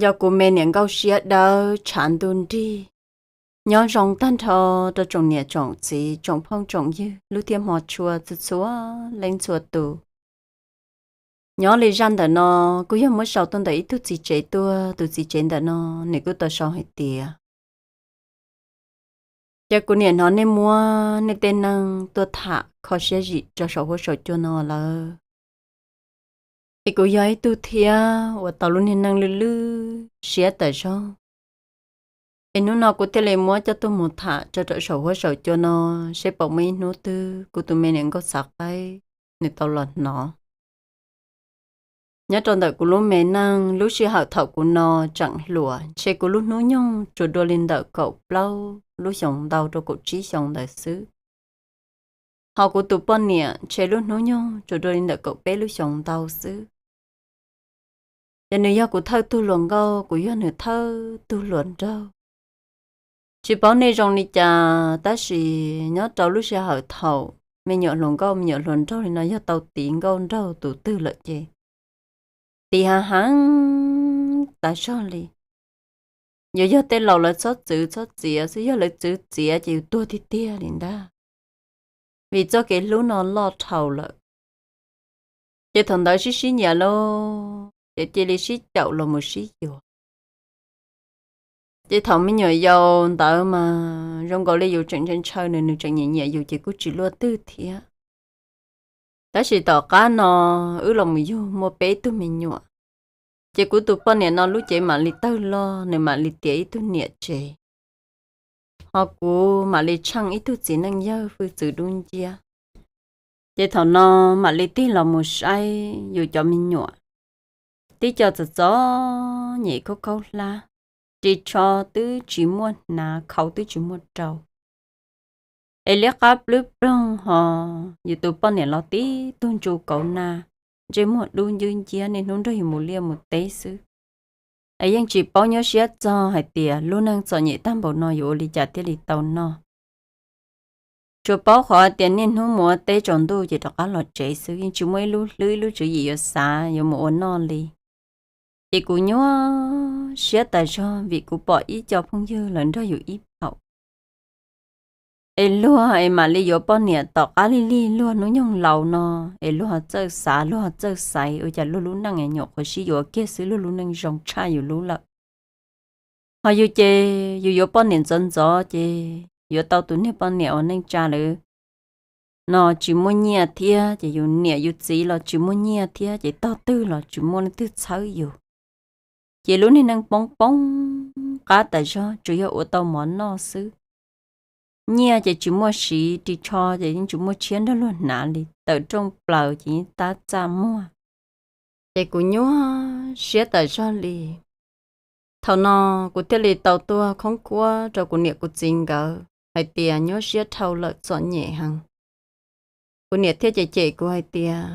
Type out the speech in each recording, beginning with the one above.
Yog kuv me niam nkauj siab dawb tshav ntuj nrig. Nyob zoo tag nrho rau tsoom niam tsoom txiv tsoom phooj tsoom ywg lub thiab hmo tshua txhua txhua leej txhua tus. Nyob li zaj ntawm no kuj yog muab sau tuaj ntawm ib tug txiv tsev tuaj, tus txiv tsev ntawm no nws kuj tau sau hais tias, ces kuv niam hnov nej muab nej tej neeg tuaj tham kho siab zim rau saum huab saum cua no lawm, es kuv yog ib tug thiab uas tau lub niag neej lwj lwj siab tas zog, es hnub no kuv thiaj li muab coj tuaj mus tham rau rau saum huab saum cua no, seb puas muaj ib hnub twg kuv tus me niam nkauj xav qaib nws tau los hnov. Nyob rau ntawm kuv lub me neej, lub sij hawm thaum kuv no tseem hluas, ntshe kuv lub hnub nyoog tsuas dua li ntawm kaum plaub lub xyoos ntau rau kaum tsib xyoos ntawd xwb. Ho kuv tus poj niam ntshe lub hnub nyoog tsuas dua li ntawm kaum peb lub xyoos ntau xwb. Ces nws yog kuv thawj tug hluas nkauj, kuv yog nws thawj tug hluas nraug. Tsis paub nej zoo li cas, tab sis nyob rau lub sij hawm thaum me nyuam hluas nkauj me nyuam hluas nraug li no yog tau tiv nkauj nraug tus twg lawm ces tiv hav heev tas zog li. Yuav yog tej laus lawv txhob txwv txhob txiav xwb, yog lawv txwv txiav ces yus tuag tiag tiag li ntag, vim txoj kev hlub no loj dhau lawm. Ces thaum ntawd sib sib nyiam lauj, ces cia li sib caum los mus sib yuav. Ces thaum me nyuam yaus ntawd mas zoo nkaus li yus tseem ntshaw ntshaw nws, nws tseem nyiam nyiam yus ces kuj tsis luaj twg thiab. Tab sis tom qab no wb los mus yug muaj peb tug me nyuam, ces kuv tus poj niam no lub cev mam li tawg loj, nws mam li tiav ib tug niam tsev, ho kuv mam li tsheej ib tug txiv neej yawg hwj txwv dub nciab. Ces thaum no mam li tig los mus saib yus cov me nyuam, tib co txom txom nyem khaub khaub hlab, ris tsho twb tsis muaj hnav, khau twb tsis muaj rau, es liab qab plwb ploog, ho yus tus poj niam los tib tug ntsu kauv na, ntsej muag dub ncwb nciab, niaj hnub nrog yus mus liaj mus teb xwb. Es yeej tsis paub nyuaj siab txog hais tias lub neej txom nyem tag npaum no yuav ua li cas thiaj li tau noj. Tsuas paub qhov tias niaj hnub mus ua teb tsaus ntuj ces rov qab los tsev xwb, yeej tsis muaj ib lub hlwb ib lub tswv yim yuav xav yuav mus ua noj li. Ces kuv nyuaj siab tas zog vim kuv pom ib co phooj ywg lawv nrog yus ib phaum, es luag es mam li yuav poj niam tom qab lig lig luag hnub nyoog laus no, es luag txawj xav luag txawj xaiv ua cas luag lub neej es nyuam qhuav sib yuav kiag xwb luag lub neej zoo tshaj yus lub lawm. Ho yus ces yus yuav poj niam ntxov ntxov ces yuav tau tus niag poj niam uas neej tsa lawm no tsis muaj nyiaj thiab, ces yus niam yus txiv los tsis muaj nyiaj thiab, ces tog twg los tsis muaj leej twg txhawb yus. Ces lub niag neej poob poob qab tas zog, tsuas yog ua tau mov noj xwb. Nyiaj ces tsis muaj siv, ris tsho ces yeej tsis muaj tshiab nrog luag hnav li, tawm rooj plaws ces yeej tab txaj muag. Ces kuv nyuaj siab tas zog li. Thaum no kuv thiaj li tau tuaj khoob khuab rau kuv niam kuv txiv nkawd hais tias nyuaj siab dhau lawm, txom nyem heev. Kuv niam thiaj cem cem kuv hais tias,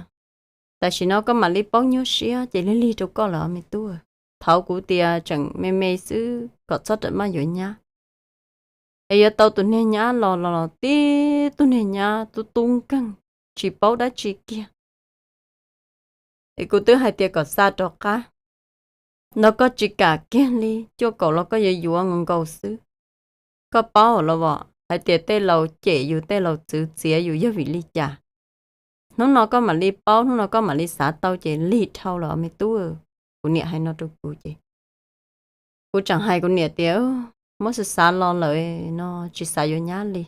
tam sim no koj mam li paub nyuaj siab ces lig lig rau koj lawm me tub. Thaud kuv tias tseem me me xwb kom txhob rawm maj yuav nyab, es yuav tau tus niag nyab los los los tib tug niag nyab tub tub nkeeg, tsis paub dab tsi kiag. Es kuv twb hais tias kom xa rov qab, no koj tsis kam kiag li, cuaj kaum los koj yuav yuav nkaus nkaus xwb. Koj paub los as hais tias tej laus cem yus tej laus txwv txiav yus yog vim li cas. Hnub no koj mam li paub, hnub no koj mam li xav tau ces lig dhau lawm me tub. Kuv niam hais no rau kuv ces kuv tseem hais kuv niam tias, muab xav xav los lawm no tsis xav yuav nyab li,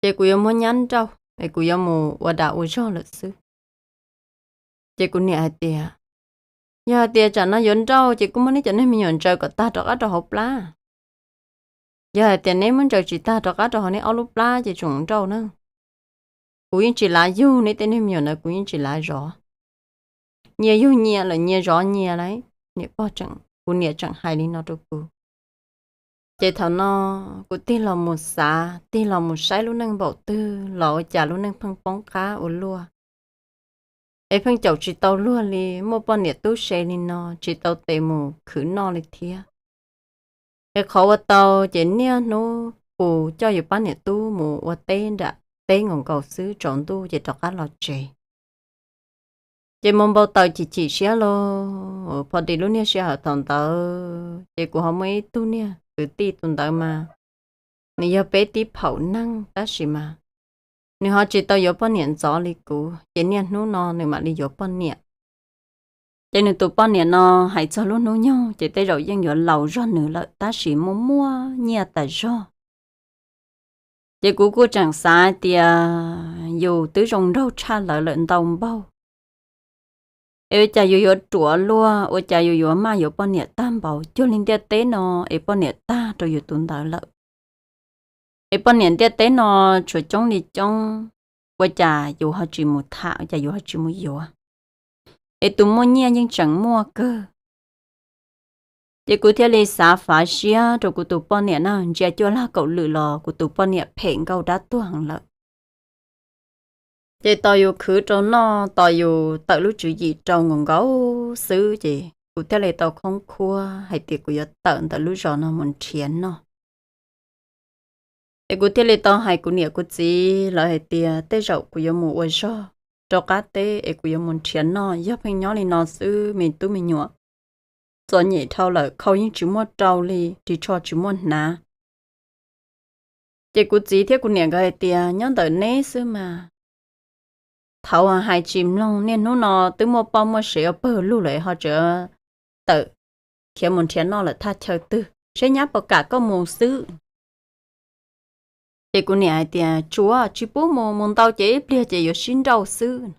ces kuv yuav muab nyab nrauj es kuv yuav mus ua dag ua zog lawm xwb. Ces kuv niam hais tias, yog hais tias tsam no yuav nrauj ces kuj muab neb cov niag me nyuam ntsaws kom tag rov qab rau hauv plab. Yog hais tias neb muab ntsaws tsis tag rov qab rau hauv neb ob lub plab ces tsoom nrauj na. Kuv yeej tsis lav yug neb tej niag me nyuam ntawd, kuv yeej tsis lav zov. Nyias yug nyias lawm, nyias zov nyias lawm. Niam pog tseem, kuv niam tseem hais li no rau kuv. Ces thaum no kuv tig los mus xav, tig los mus saib lub neej npaum twg los ua cas lub neej pheej poob qab ua luaj, es pheej caum tsis tau luag li, muaj poj niam tub se li no tsis tau tes mus khwv noj li thiab. Es qhov ua tau ces niaj hnub pus coj yus pab niam tub mus ua teb nram teb nkaus nkaus xwb, tsaus ntuj ces rov qab los tsev. Ces mus npau taws chim chim siab lauj, pho dis lub niag sij hawm thaum ntawd ces kuv ho muaj ib tug niag kwv tij, tus ntawd mas nws yog peb tib phaum neeg tab sis mas nws ho tsis tau yuav poj niam ntxov li kuv, ces niaj hnub no nws mam li yuav poj niam. Ces nws tus poj niam no hais txog lub hnub nyoog ces tej zaum yeej yuav laus zog nws lawm tab sis muaj muaj nyiaj tas zog. Ces kuv kuj tseem xav hais tias yus twb zoo nraug tshaj lawv lawm ntau npaug, es ua cas yus yuav ruam luaj, ua cas yus yuav maj yuav poj niam tag npaum, cuag li ntiaj teb no es poj niam tag rau yus tus ntawd lawm. Es poj niam ntiaj teb no tshuav coob li coob, ua cas yus ho tsis mus tham, ua cas yus ho tsis mus yuav, es tus muaj nyiaj yeej tseem muaj kawg. Ces kuv thiaj li xav fav siab rau kuv tus poj niam na, ntsia cuaj lag kaum lwm los kuv tus poj niam phem nkauj dab tuag heev lawm. Ces tos yus khwv rau noj, tos yus tawm lub tswv yim rau nkaus nkaus xwb ces kuv thiaj li tau khoob khuab hais tias kuv yuav tawm ntawm lub zos no mus nrhiav noj. Ces kuv thiaj li tau hais kuv niam kuv txiv lawv hais tias tej zaum kuv yuav mus ua zog rau qab teb es kuv yuav mus nrhiav noj, yog pheej nyob li no xwb me tub me nyuam txom nyem dhau lawm, khau yeej tsis muaj rau li, ris tsho tsis muaj hnav. Ces kuv txiv thiab kuv niam nkawd hais tias nyob ntawm neb xwb mas, thaud hais tsis mloog, niaj hnub no twb muaj poj muaj sev ua pawg lug lawm ho tseem tawm khiav mus nrhiav noj lawm thaj chaw twg, seb nyab puas kam koj mus xwb. Ces kuv niam hais tias tsuav tsis pub mus, mus ntau ces ib pliag ces yuav sib nrauj xwb.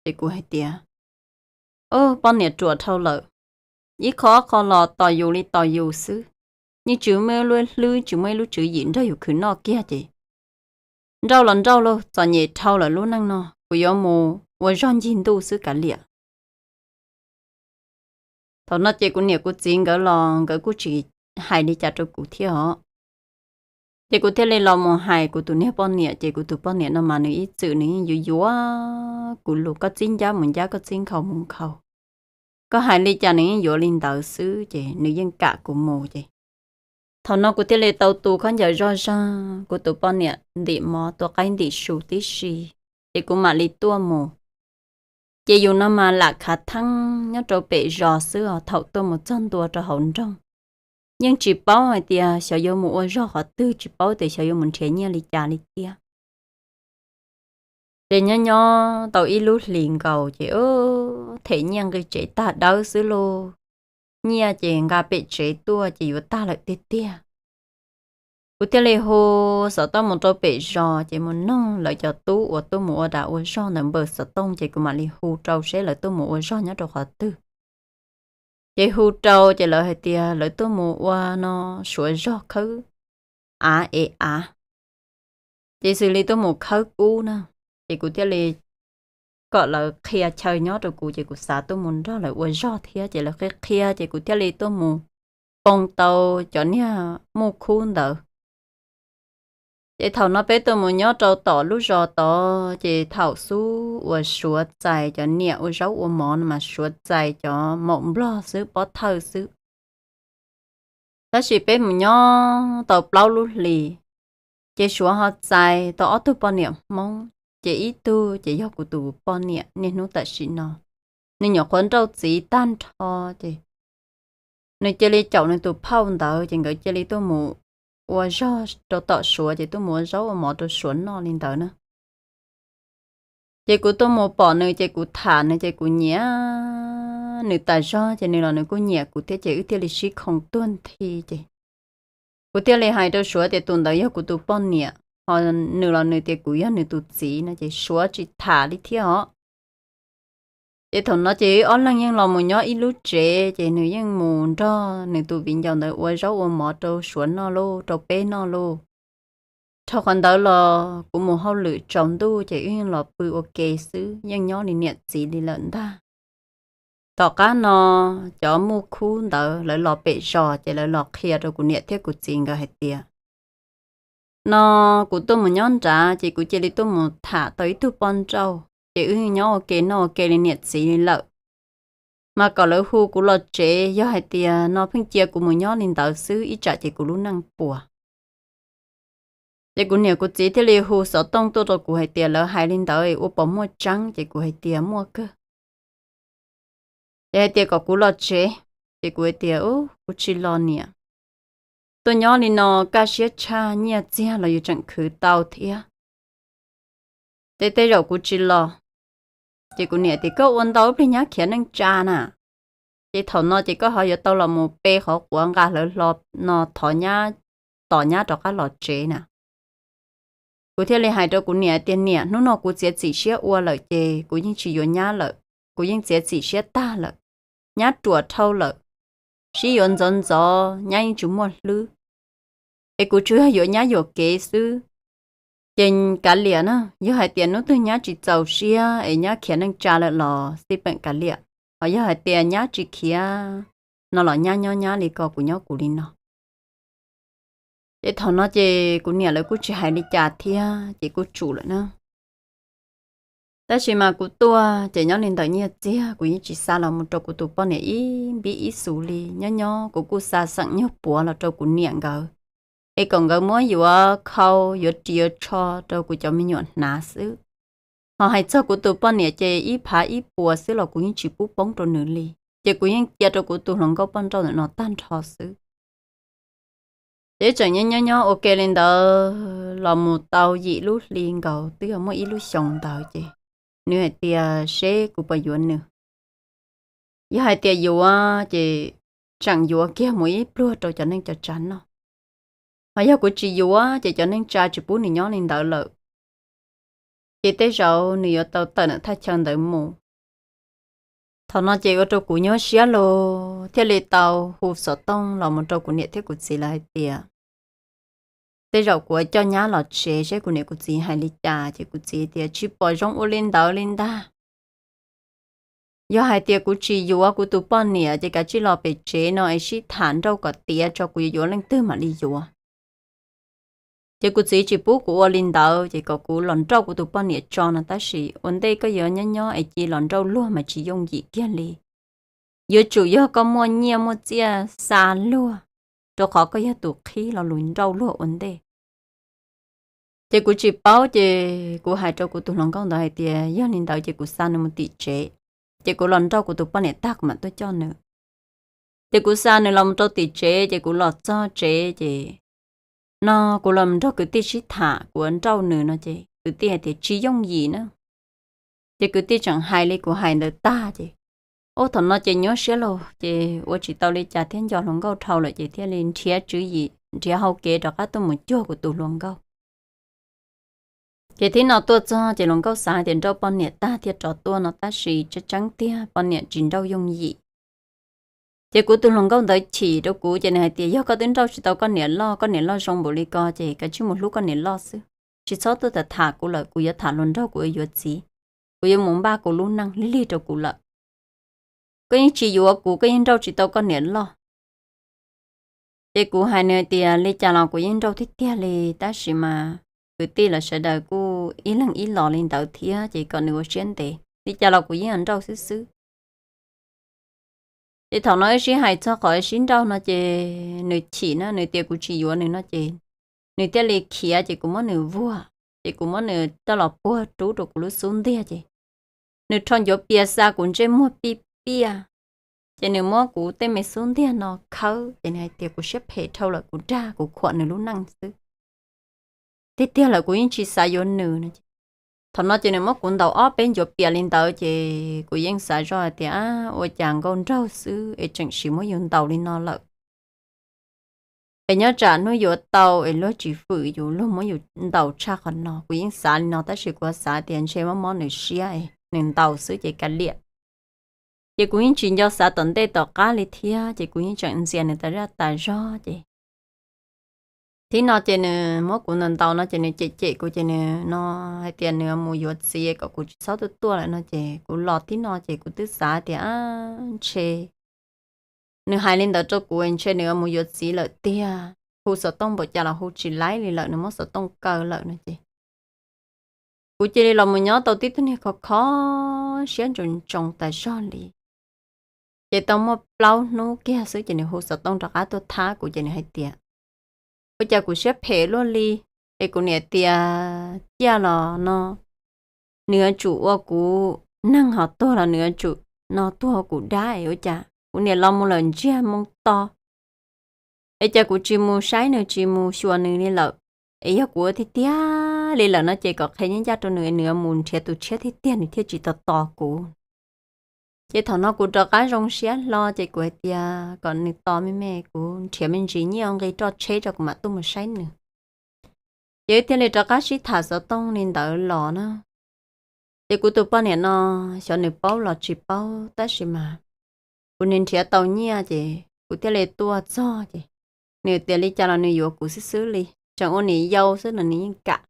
Ces kuv hais tias, o, poj niam ruam dhau lawm, ib qho ob qho los tos yus li tos yus xwb, yeej tsis muaj ib lub hlwb, tsis muaj ib lub tswv yim nrog yus khwv noj kiag ces nrauj los nrauj lauj, txom nyem dhau lawm lub neej no, kuv yuav mus ua zog ncig ntuj xwb kav liam. Thaum no ces kuv niam kuv txiv nkawd los nkawd kuj tsis hais li cas rau kuv thiab os. Ces kuv thiaj li los mus hais kuv tus niag poj niam, ces kuv tus poj niam no mas nws ib txwm nws yeej yuav yuav kuv lus, koj txib ncab mus ncab, koj txib nkhaus mus nkhaus, koj hais li cas nws yeej yuav li ntawd xwb, ces nws yeej kam kuv mus ces thaum no kuv thiaj li tau tu khaub ncaws zoj zog, kuv tus poj niam ntim mov tua qaib ntim su tib si, ces kuv mam li tuaj mus. Ces yus no mas lam khav theeb nyob rau pem zos xwb os, thaum tuaj mus txog ntua rau hauv nroog, yeej tsis paub hais tias xyov yuav mus ua zog qhov twg, tsis paub tias xyov yuav mus nrhiav nyiaj li cas li thiab. Ces nyob nyob tau ib lub hlis nkaus ces them nyiaj nqi tsev tag dawb xwb lauj, nyiaj ces nqa pem tsev tuaj ces yuav tag lawm tiag tiag. Kuv thiaj li hu xov tooj mus rau pem zos ces mus noog lawv cov tub uas tuaj mus ua dag ua zog ntawm npawm xov tooj, ces kuv mam li hu rau seb lawv tuaj mus ua zog nyob rau qhov twg. Ces hu rau ces lawv hais tias lawv tuaj mus ua no, suav zog khawb av es av, ces xws li tuaj mus khawb kub na. Ces kuv thiaj li kom lawv qhia chaw nyob rau kuv, ces kuv xav tuaj mus nrog lawv ua zog thiab, ces lawv qhia qhia ces kuv thiaj li tuaj mus poo tau cov niag muj khub ntawd. Ces thaum no peb tuaj mus nyob rau tom lub zos tod, ces thaum xub uas suav txais cov niam ua zaub ua mov no mas suav txais cov maum nplog xwb, pob thawj xwb. Tab sis peb mus nyob tau plaub lub hlis, ces suav ho txais tau ob tug poj niam Hmoob, ces ib tug ces yog kuv tus poj niam niaj hnub tam sim no, nws nyuam qhuav nrauj txiv tag nrho, ces nws cia li caum nws tus phauj ntawd, ces nkawd cia li tuaj mus ua zog rau tom suav, ces tuaj mus ua zaub ua mov rau suav noj li ntawd na. Ces kuv tuaj mus pom nws, ces kuv tham nws, ces kuv nyiam nws tas zog, ces nws los nws kuj nyiam kuv thiab, ces wb thiaj li sib khoo tuag nthi. Ces kuv thiaj li hais rau suav tias tus ntawd yog kuv tus poj niam, ho nws los nws tias kuv yog nws tus txiv no, ces suav tsis tham li thiab os. Ces thaum no ces wb ob leeg yeej los mus nyob ib lub tsev, ces nws yeej mus nrog nws tus viv ncaus ntawd ua zaub ua mov rau suav noj lauj, rau peb noj lauj. Dhau qhov ntawd los kuv mus hauj lwm tsaus ntuj, ces wb yeej los pw ua ke xwb, yeej nyob li niam txiv li lawm ntag. Tom qab no cov muj khub ntawd lawv los pem zos, ces lawv los qhia rau kuv niam thiab kuv txiv nkawd hais tias no kuv tuaj mus nyob nrad, ces kuv cia li tuaj mus tham tau ib tug poj nrauj, ces wb nyob ua ke noj ua ke li niam txiv li lawm. Mas kom lawv hu kuv los tsev, yog hais tias no pheej cia kuv mus nyob li ntawd xwb, ib tsam ces kuv lub neej puas. Ces kuv niam kuv txiv thiaj li hu xov tooj tuaj rau kuv hais tias lawv hais li ntawd ua pom muaj tseeb, ces kuv hais tias muaj kawg. Es hais tias kom kuv los tsev, ces kuv hais tias, Ub, kuv tsis los niam. Tuaj nyob li no kaj siab tshaj, nyiaj txiag los yus tseem khwv tau thiab. Ces tej zaum kuv tsis los. Ces kuv niam tias, Koj ua ntau ib pliag nyab khiav neej tsa na, ces thaum no ces koj ho yuav tau los mus pe qhov quav nqa hlawv hlo no thov nyab, tos nyab rov qab los tsev na. Kuv thiaj li hais rau kuv niam tias, Niam, hnub no kuv txiav txim siab ua lawm ces kuv yeej tsis yuav nyab lawm, kuv yeej txiav txim siab tag lawm. Nyab ruam dhau lawm, sib yuav ntxov ntxov nyab yeej tsis muaj hlwb, es kuv tsuas yog yuav nyab yuam kev xwb. Ces kav liam na, yog hais tias hnub twg nyab tsis txaus siab es nyab khiav neej tsa lawm los xij peem kav liam, ho yog hais tias nyab tsis khiav no los nyab nyob nyab li ko, kuv nyob kuv li no. Ces thaum no ces kuv niam lawv kuj tsis hais li cas thiab ces kuj tsum lawm na. Tab sis mas kuv tuaj ces nyob li ntawm nyiaj txiag kuv yeej tsis xa los mus rau kuv tus poj niam ib npib ib xus li. Nyob nyob kuv kuj xa xeem nyuag puav los rau kuv niam nkawd, es kom nkawd muab yuav khau yuav ris yuav tsho rau kuv cov me nyuam hnav xwb. Ho hais txog kuv tus poj niam ces ib phav ib puas xwb los kuv yeej tsis pub poob rau nws li, ces kuv yeej cia rau kuv tus hluas nkauj poj nrauj ntawm no tag nrho xwb. Ces tseem nyob nyob nyob ua ke li ntawd los mus tau yim lub hli nkaus twb yog muaj ib lub xyoos ntawd ces nws hais tias seb kuv puas yuav nws. Yog hais tias yuav ces tseem yuav kiag mus ib pluag rau cov neej cov tsa noj, ho yog kuv tsis yuav ces cov neej tsa tsis pub nws nyob li ntawd lawm, ces tej zaum nws yuav tau tawm ntawm thaj chaw ntawd mus. Thaum no ces ua rau kuv nyuaj siab lug thiaj li tau hu xov tooj los mus rau kuv niam thiab kuv txiv lawv hais tias tej zaum kuv coj nyab los tsev seb kuv niam kuv txiv hais li cas. Ces kuv txiv tias tsis pom zoo ua li ntawd li ntag. Yog hais tias kuv tsis yuav kuv tus poj niam ces kav tsij los pem tsev no es sib tham nrauj kom tiav tso kuv yuav yuav leej twg mam li yuav. Ces kuv txiv tsis pub kuv ua li ntawd ces kom kuv los nrauj kuv tus poj niam tso no, tab sis ua ntej koj yuav nyob nyob es cia los nrauj luag mas tsis yooj yim kiag li. Yuav tsum yog koj muaj nyiaj muaj txiaj xa luag, rau qhov koj yog tus qhib lo lus nrauj luag ua ntej. Ces kuv tsis paub ces kuv hais rau kuv tus hluas nkauj ntawd hais tias yog li ntawd ces kuv xa nws mus tim tsev, ces kuv los nrauj kuv tus poj niam tag kuv mam tuaj coj nws. Ces kuv xa nws los mus rau tim tsev ces kuv los txog tsev ces no kuv los nrog kwv tij sib tham kuv nrauj nws no ces kwv tij hais tias tsis yooj yim na. Ces kwv tij tseem hais li kuv hais ntawd tag ces ub thaum no ces nyuaj siab lug ces ua tsis tau li cas thiab nco hluas nkauj dhau lawm ces thiaj li nrhiav tswv yim nrhiav hau kev rov qab tuaj mus cuag kuv tus hluas nkauj. Ces thib no tuaj txog ces hluas nkauj xav hais tias nrauj poj niam tag thiaj rov tuaj no tab sis tseeb tseeb tiag poj niam tsis nrauj yooj yim. Ces kuv tus hluas nkauj ntawd chim rau kuv ces nws hais tias yog koj twb nrauj tsis tau koj niam loj, koj niam loj zoo npaum li ko ces kav tsij mus hlub koj niam loj xwb, tsis txhob tuaj tham tham kuv lawm, kuv yuav tham hluas nraug kuv yuav yuav txiv, kuv yuav mus npaj kuv lub neej lig lig rau kuv lawm. Koj yeej tsis yuav kuv, koj yeej nrauj tsis tau koj niam loj. Ces kuv hais nws hais tias li cas los kuv yeej nrauj tiag tiag li, tab sis mas kwv tij lawv sawv daws kuj ib leeg ib los li ntawd thiab ces kom nws ua siab ntev, li cas los kuv yeej nrauj xwb xwb. Ces thaum no wb sib hais txog qhov sib nrauj no ces nws chim na, nws tias kuv tsis yuav nws no ces nws thiaj li khiav ces kuv muab nws vuag, ces kuv muab nws coj los puag rub rau kuv lub xub ntiag ces nws rho ncuav pias xa kuv ntsej muag pij piaj, ces nws muab kuv tej me xub ntiag no khawb ces nws hais tias kuv siab phem dhau lawm, kuv dag kuv khuam nws lub neej xwb. Tiag tiag lawm kuv yeej tsis xav yuav nws no. Thaum no ces nws muab kuv ntaus ob peb ncuav pias li ntawd ces kuv yeej xav zoj hais tias ua cas nkauj nraug xwb es tseem sim muab yus ntaus li no lawm. Es nyob tsam hnub yuav tau es luag tsis fwm yus, luag muab yus ntaus tshaj qhov no. Kuv yeej xav li no tab sis kuv xav tias ntshe mob mob nws siab, nws ntaus xwb ces kav liam. Ces kuv yeej tsis nco xav tom ntej tom qab li thiab ces kuv yeej tseem ntxias nws tas zaj tas zog ces thib no ces nws muab kuv ntaus ntaus no ces nws cem cem kuv ces nws no hais tias nws mus yuav txiv kom kuv tsis txhob tuaj tuaj lawm no ces kuv los thib no ces kuv twb xav tias ntshe nws hais li ntawd rau kuv ntshe nws mus yuav txiv lawm tiag, hu xov tooj npaum cas los hu tsis laib li lawm, nws muab xov tooj kaw lawm no ces kuv cia li los mus nyob tau tib tug niag kho kho siab ntsoov ntsoov tas zog li. Ces tau muaj plaub hnub kiag xwb ces nws hu xov tooj rov qab tuaj thab kuv ces nws hais tias ua cas kuv siab phem luaj li, es kuv niam tias ciaj los no nws yuav tsum ua kuv neeg, ho tuag los nws yuav tsum no tuag kuv dab es ua cas kuv niam los mus lawm ntsiag moo to, es cas kuv tsis mus saib nws tsis mus xyuas nws li lawm. Es yog kuv ua tiag tiag li lawm no ces kom qhia ncaj ncaj rau nws, nws mus nrhiav tus tshiab tiag tiag nws thiaj tsis tos tos kuv. Ces thaum no kuv rov qab zoo siab hlo ces kuv hais tias kom nws tos me me, kuv nrhiav me ntsis nyiaj nqi roj tsheb tso kuv mam tuaj mus saib nws. Ces wb thiaj li rov qab sib tham xov tooj li ntawd los na. Ces kuv tus poj niam no, xyov nws paub los tsis paub tab sis mas kuv nrhiav tau nyiaj ces kuv thiaj li tuaj txog ces nws tias li cas los nws yuav kuv xwb xwb li, tseem ua niam yau xwb los nws yeej kam.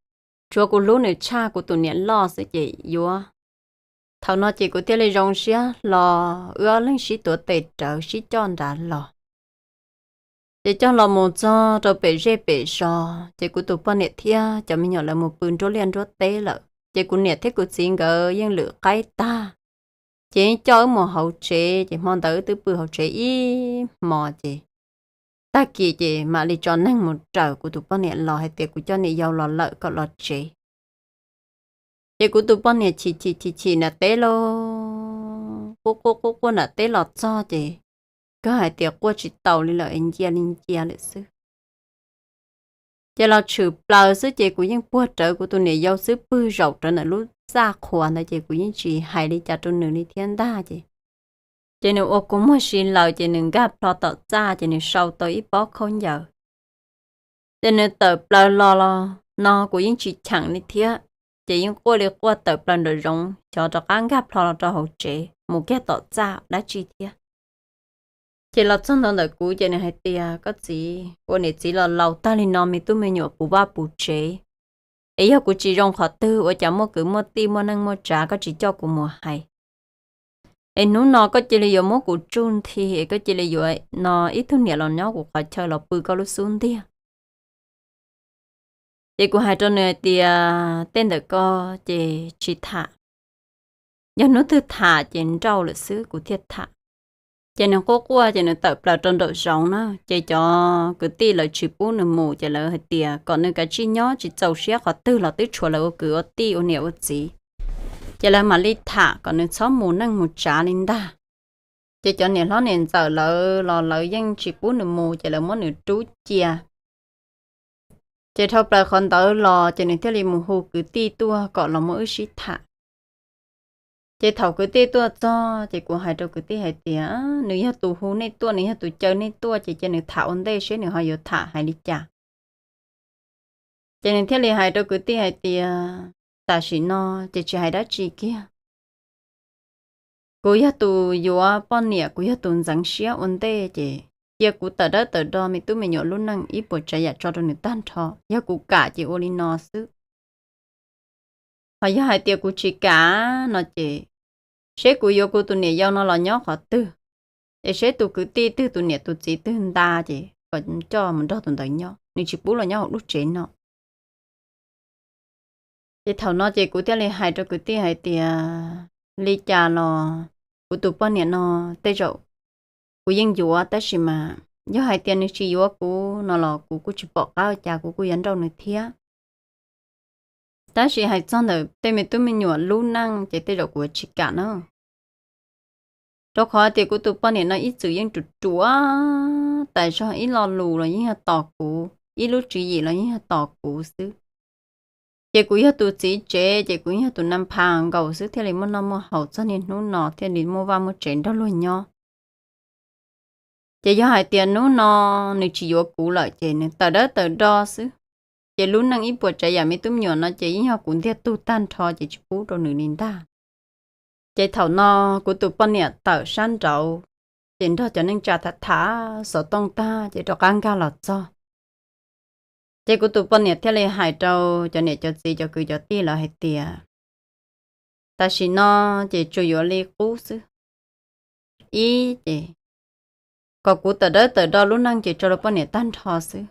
Tsuav kuv hlub nws tshaj kuv tus niam loj xwb ces yuav. Thaum no ces kuv thiaj li zoo siab hlo, wb ob leeg sib tuav tes rawv sib coj nrad los. Ces coj los mus txog rau pem zej pem zos ces kuv tus poj niam thiab cov me nyuam lawv mus pw nruab liaj nruab teb lawm ces kuv niam thiab kuv txiv nkawd yeej lwm qaib tag, ces yeej coj wb mus hauv tsev ces hmo ntawd wb twb pw hauv tsev ib hmo ces tag kis ces mam li tso neeg mus raws kuv tus poj niam los hais tias kuv coj niam yau los lawm kom los tsev. Ces kuv tus poj niam chim chim chim chim nram teb lauj, quaj quaj quaj quaj nram teb los txog ces kawg hais tias quaj tsis taus li lawm es ncia li ncia lawm xwb. Ces los tshwm plaws xwb ces kuv yeej puag rawv kuv tus niam yau xwb pwg zaum rawv ntawm lub txaj qhua ntawd ces kuv yeej tsis hais li cas rau nws li thiab ntag ces, ces nws ua kua muag si lawm ces nws nkag plho tom txaj ces nws sau tau ib pob khaub ncaws. Ces nws tawm plaws los los no kuv yeej tsis cheem li thiab, ces yeej quaj li quaj tawm plaws nraum zoov xyov rov qab nkag plho los rau hauv tsev mus kiag tom txaj dab tsi thiab. Ces los txog ntua ntawm kuv ces nws hais tias koj txiv, ua niam txiv los laus tag li no me tub me nyuam puv vaj puv tsev, es yog kuv tsis zoo qhov twg ua cas muaj kwv muaj tij muaj neej muaj tsav koj tsis coj kuv mus hais, es hnub no koj cia li yuav muab kuv tsuj nthi es koj cia li yuav no ib tug niam los nyob kuv qhov chaw los pw koj lub xub ntiag. Ces kuv hais rau nws hais tias tej ntawm ko ces tsis tham, yog hnub twg tham ces nrauj lawm xwb kuv thiaj tham. Ces nws quaj quaj ces nws tawm plaws rau nraum zoov na, ces cov kwv tij lawv tsis pub nws mus ces lawv hais tias kom nws kav tsij nyob tsis txaus siab qhov twg los twb tshuav lawv ua kwv ua tij ua niam ua txiv. Ces lawv mam li tham kom nws txhob mus neej mus tsav li ntag. Ces cov niam hlob niam ntxawm lawv los lawv yeej tsis pub nws mus ces lawv muab nws rub cia. Ces dhau plaws qhov ntawd los ces nws thiaj li mus hu kwv tij tuaj kom los muab wb sib tham. Ces thaum kwv tij tuaj txog ces kuv hais rau kwv tij hais tias nws yog tus hu nej tuaj, nws yog tus caw nej tuaj ces cia nws tham ua ntej seb nws ho yuav tham hais li cas. Ces nws thiaj li hais rau kwv tij hais tias tam sim no ces tsis hais dab tsi kiag. Kuv yog tus yuav poj niam, kuv yog tus ntxeev siab ua ntej ces cia kuv tawm dawb tawm do me tub me nyuam lub neej ib puas tsav yam tso rau nws tag nrho. Yog kuv kam ces ua li no xwb. Ho yog hais tias kuv tsis kam no ces seb kuv yuav kuv tus niam yau no los nyob qhov twg, es seb tus kwv tij twg tus niam tus txiv twg nta ces kom coj mus nrog tus ntawd nyob, nws tsis pub los nyob hauv lub tsev no. Ces thaum no ces kuv thiaj li hais rau kwv tij hais tias li cas los kuv tus poj niam no tej zaum kuv yeej yuav tab sis mas yog hais tias nws tsis yuav kuv no los kuv kuj tsis pom qab ua cas, kuv kuj yuav nrauj nws thiab. Tab sis hais txog ntawm tej me tub me nyuam lub neej ces tej zaum kuv tsis kam na. Rau qhov tias kuv tus poj niam no ib txwm yeej ruam ruam tas zog, ib lo lus los yeej yog tos kuv, ib lub tswv yim los yeej yog tos kuv xwb. Ces kuv yog tus txiv tsev ces kuv yog tus na pha nkaus xwb thiaj li muaj noj muaj haus txog niaj hnub no thiaj li muaj vaj muaj tsev nrog luag nyob. Ces yog hais tias hnub no nws tsis yuav kuv lawm ces nws tawm dawb tawm do xwb. Ces lub neej ib puas tsav yam me tub me nyuam no ces yeej yog kuv ntiag tug tag nrho ces tsis pub rau nws li ntag. Ces thaum no kuv tus poj niam tawm sab nraud, ces nrog cov neej tsa tham tham xov tooj tag ces rov qab nkag los txog. Ces kuv tus poj niam thiaj li hais rau cov niam cov txiv cov kwv cov tij lawv hais tias tam sim no ces tsuas yuav li qub xwb. Ib ces kom kuv tawm dawb tawm do lub neej ces tso rau poj niam tag nrho xwb.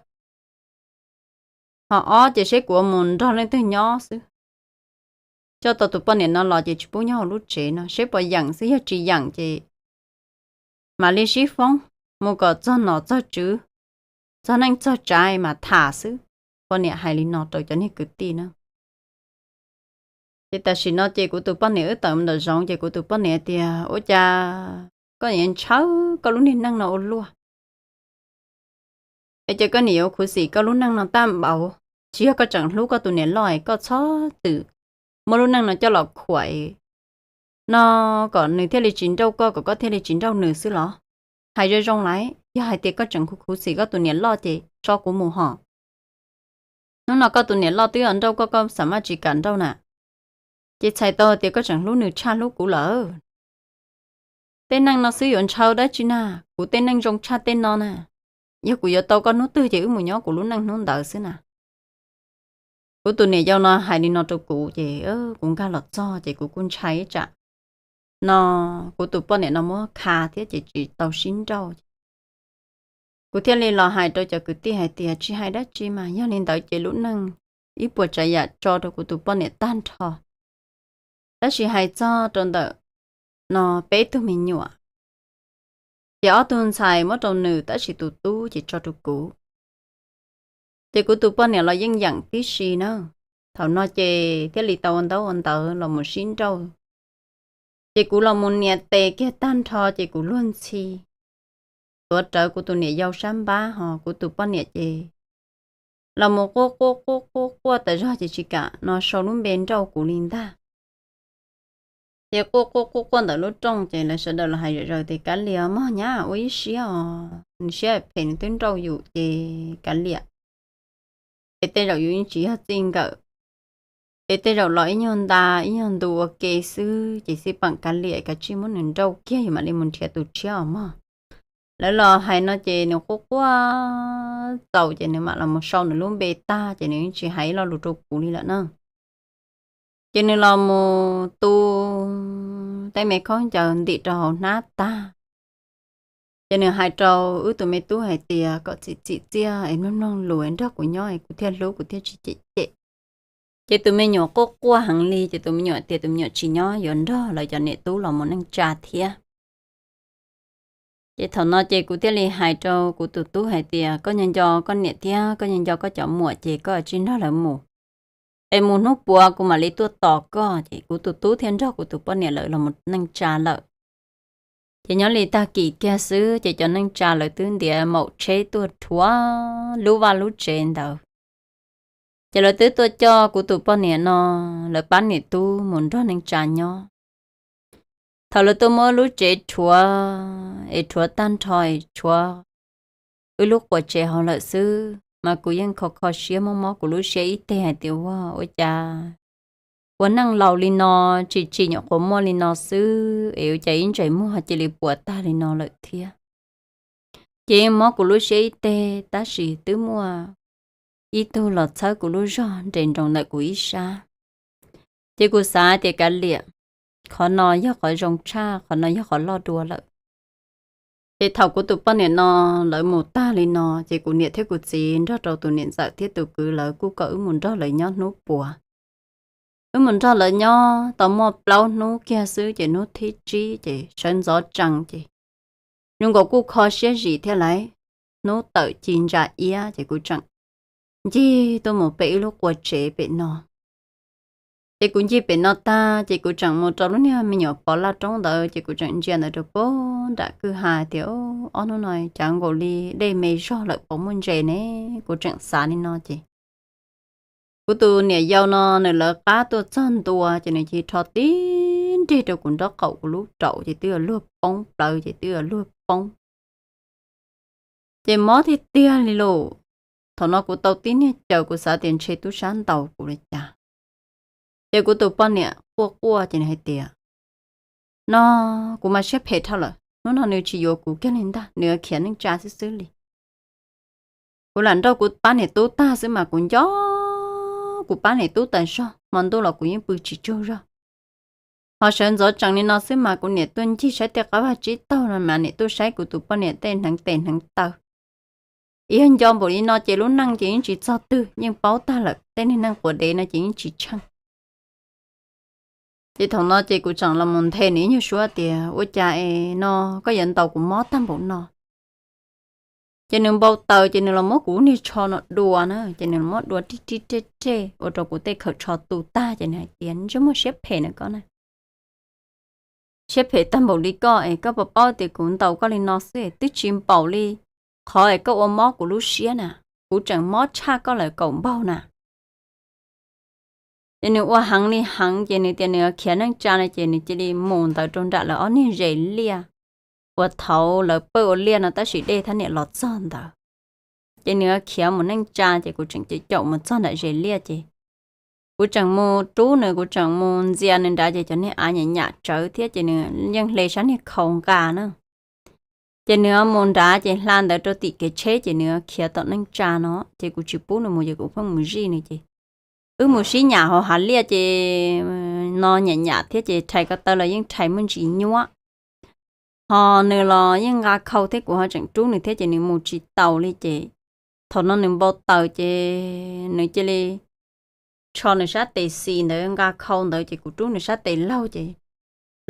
Ho ob ces seb kuv mus nrog leej twg nyob xwb. Coj tau tus poj niam no los ces tsis pub nyob hauv lub tsev no, seb puas yeem xwb, yog tsis yeem ces mam li sib foob mus kom txog nom txog tswv, txog neej txog tsav mas tham xwb. Poj niam hais li no rau cov niag kwv tij na. Ces tam sim no ces kuv tus poj niam wb tawm mus nram zoov ces kuv tus poj niam tias, ua cas koj yuav ntshaw koj lub niag neej no ua luaj? Es ces koj niam yuav khuv xim koj lub neej no tag npaum, tsis yog koj tseem hlub koj tus niam loj es koj txhob txwm muab lub neej no coj los khuam no kom nws thiaj li tsis nrauj koj, kom koj thiaj li tsis nrauj nws xwb los? Hais zoo zoo lawm, yog hais tias koj tseem khuv xim koj tus niam loj ces tso kuv mus hos. Hnub no koj tus niam loj twb yuav nrauj koj, koj xav maj tsis kam nrauj na. Ces txhais tau tias koj tseem hlub nws tshaj hlub kuv lawm. Tej neej no xwb yuav ntshaw dab tsi na, kuv tej neej zoo tshaj tej no na. Yog kuv yuav tau koj hnub twg ces wb mus nyob kuv lub neej hnub ntawd xwb na. Kuv tus niam yau no hais li no rau kuv ces kuv nkag los txog ces kuv kuj ntshai ib tsam no kuv tus poj niam no muab kha thiab ces tsis tau sib nrauj. Kuv thiaj li los hais rau cov kwv tij hais tias tsis hais dab tsi mas yog li ntawd ces lub neej ib puas tsav yam tso rau kuv tus poj niam tag nrho. Tab sis hais txog rau ntawm no peb tug me nyuam, ces ob tug ntxhais muab rau nws tab sis tus tub ces tso rau kuv. Ces kuv tus poj niam los yeej yeem tib si na. Thaum no ces thiaj li tau ua ntaub ua ntawv los mus sib nrauj. Ces kuv los mus nias tes kiag tag nrho ces kuv luag ntxhi tuav rawv kuv tus niam yau sab npab hos kuv tus poj niam ces los mus quaj quaj quaj quaj quaj tas zog ces tsis kam no sau lub npe nrauj kuv li ntag. Ces quaj quaj quaj quaj ntawm lub rooj ces lawv sawv daws los hais zom zaws tias kav liam mog nyab, ua ib siab os, nws siab phem nws twb nrauj yus ces kav liam. Es tej zaum yus yeej tsis yog txij nkawm, es tej zaum los ib nyuag nta ib nyuag ntu ua ke xwb ces xij peem kav liam, kav tsij muab nws nrauj kiag yus mam li mus nrhiav tus tshiab os mog. Lawv los hais no ces nws quaj quaj txaus ces nws mam los mus sau nws lub npe tag ces nws yeej tsis hais ib lo lus rau kuv li lawm na. Ces nws los mus tu tej me khaub ncaws ntim rau hauv hnab tag, ces nws hais rau wb tus me tub hais tias kom txim txim txiaj es mloog mloog lus es nrog kuv nyob es kuv thiaj hlub kuv thiaj tsis cem cem. Ces tus me nyuam quaj quaj heev li ces tus me nyuam tias tus me nyuam tsis nyob yuav nrog lawv cov niam tub los mus neej tsa thiab. Ces thaum no ces kuv thiaj li hais rau kuv tus tub hais tias koj nco nco koj niam thiab koj nco nco koj cov muam ces koj tsij nrog lawv mus, es mus hnub puav kuv mam li tuaj tos koj. Ces kuv tus tub thiaj nrog kuv tus poj niam lawv los mus neej tsa lawm. Ces nyob li tag kis kiag xwb ces cov neej tsa lawv twb ntiav maum tsheb tuaj rhuav lub vaj lub tsev ntawd. Ces lawv twb tuaj coj kuv tus poj niam no, lawv pab niam tub mus nrog neej tsa nyob. Thaum lawv tuaj muab lub tsev rhuav, es rhuav tag nrho es tshuav wb lub quas tsev hauv lawm xwb mas kuv yeej kho kho siab mob mob kuv lub siab ib teg hais tias ua, ua cas ua neej laus li no, tsim tsim nyuam qhuav muaj li no xwb es ua cas ib ntsais muag cia li puas tag li no lawm thiab. Ces yeej mob kuv lub siab ib teg tab sis twb muaj ib tug los txhawb kuv lub zog nres nroos ntawm kuv ib sab. Ces kuv xav tias kav liam, qhov no yog qhov zoo tshaj, qhov no yog qhov loj dua lawm. Ces thaum kuv tus poj niam no lawv mus tag li no ces kuv niam thiab kuv txiv nrog rau tus niam ntxawm thiab tus kwv lawv kuj kom wb mus nrog lawv nyob hnub puav. Wb mus nrog lawv nyob tau muaj plaub hnub kiag xwb ces hnub thib tsib ces sawv ntxov tsees ces zoo nkaus kuj kho siab zim thiab lauj. Hnub tawm ci ntsa iab ces kuv tseem ncig tuaj mus pem wb lub qua tsev pem no. Ces kuv ncig pem no tag ces kuv tseem mus rau lub niag me nyuam pov laj roob ntawd ces kuv tseem ntsia ntawd rau puag nram kwj ha tias, ob hnub no cas nkaus li dej me zog lawm puas muaj ntses ne? Kuv tseem xav li no ces kuv tus niam yau no nws lawv qab tuaj txog ntua ces nws cia li rho tib nrig rau kuv nraub qaum kuv lub raum ces twb yuav luag poob plaws ces twb yuav luag poob. Ces mob tiag tiag li lauj. Thaum no kuv tau tib niag caws kuv xav tias ntshe tub sab ntaus kuv li cas. Ces kuv tus poj niam quaj quaj ces nws hais tias, no kuv mas siab phem dhau lawm, hnub no nws tsis yuav kuv kiag li ntag, nws yuav khiav neej tsa xwb xwb li. Kuv lam nrauj kuv pab niam tub tag xwb mas kuv nco kuv pab niam tub tas zog, hmo ntuj los kuv yeej pw tsis tsaug zog. Ho sawv ntxov tsees li no xwb mas kuv niam tuaj ncig saib tej qab vaj tsib taug no mas niam tuaj saib kuv tus poj niam tej hneev tes hneev taw. Yog nco npaum li no ces lub neej ces yeej tsis txog twg, yeej paub tag lawm, tej niag neeg quav dev no ces yeej tsis tsheej. Ces thaum no ces kuv tseem los mus nthe nws ib nyuag suab tias, ua cas es no koj yuav ntaus kuv mob tag npaum no? Ces nws npau taws ces nws los muab kuv niag tsho no dua na, ces nws muab dua rig rig rig rig ua rau kuv tej khawm tsho tu tag ces nws hais tias, ntsej muag siab phem na koj na. Siab phem tag npaum li koj es koj puas paub tias kuv ntaus koj li no xwb twb tsis npaum li qhov es koj ua mob kuv lub siab na, kuv tseem mob tshaj koj lawm kaum npaug na. Ces nws ua heev li heev ces nws tias nws khiav neej tsa no ces nws cia li mus ntawd rau nram lawv ob niag zes liaj uas thaud lawv pawj ua liaj no tab sis dej thab niam los txog ntawd. Ces nws khiav mus neej tsa ces kuv tseem caum caum mus txog nram zes liaj ces kuv tseem mus rub nws, kuv tseem mus ntxias nws nrad ces cov niag av nyam nyam tsawv thiab ces nws yeej hle sab niag khau nqa na. Ces nws mus nrad ces hla ntawd rau tim kev tsheb ces nws khiav tom neej tsa no ces kuv tsis pub nws mus ces kuv pheej mus zij nws ces wb mus sib nyam hauv hav liaj ces no nyam nyam thiab ces rhais ko taw los yeej rhais muaj ntsis nyuab. Ho nws los yeej nqa khau thiab kuv ho tseem rub nws thiab ces nws mus tsis taus li ces thaum no nws npau taws ces nws cia li tsho nws sab tes xis ntawd nqa khau ntawd ces kuv rub nws sab tes laug ces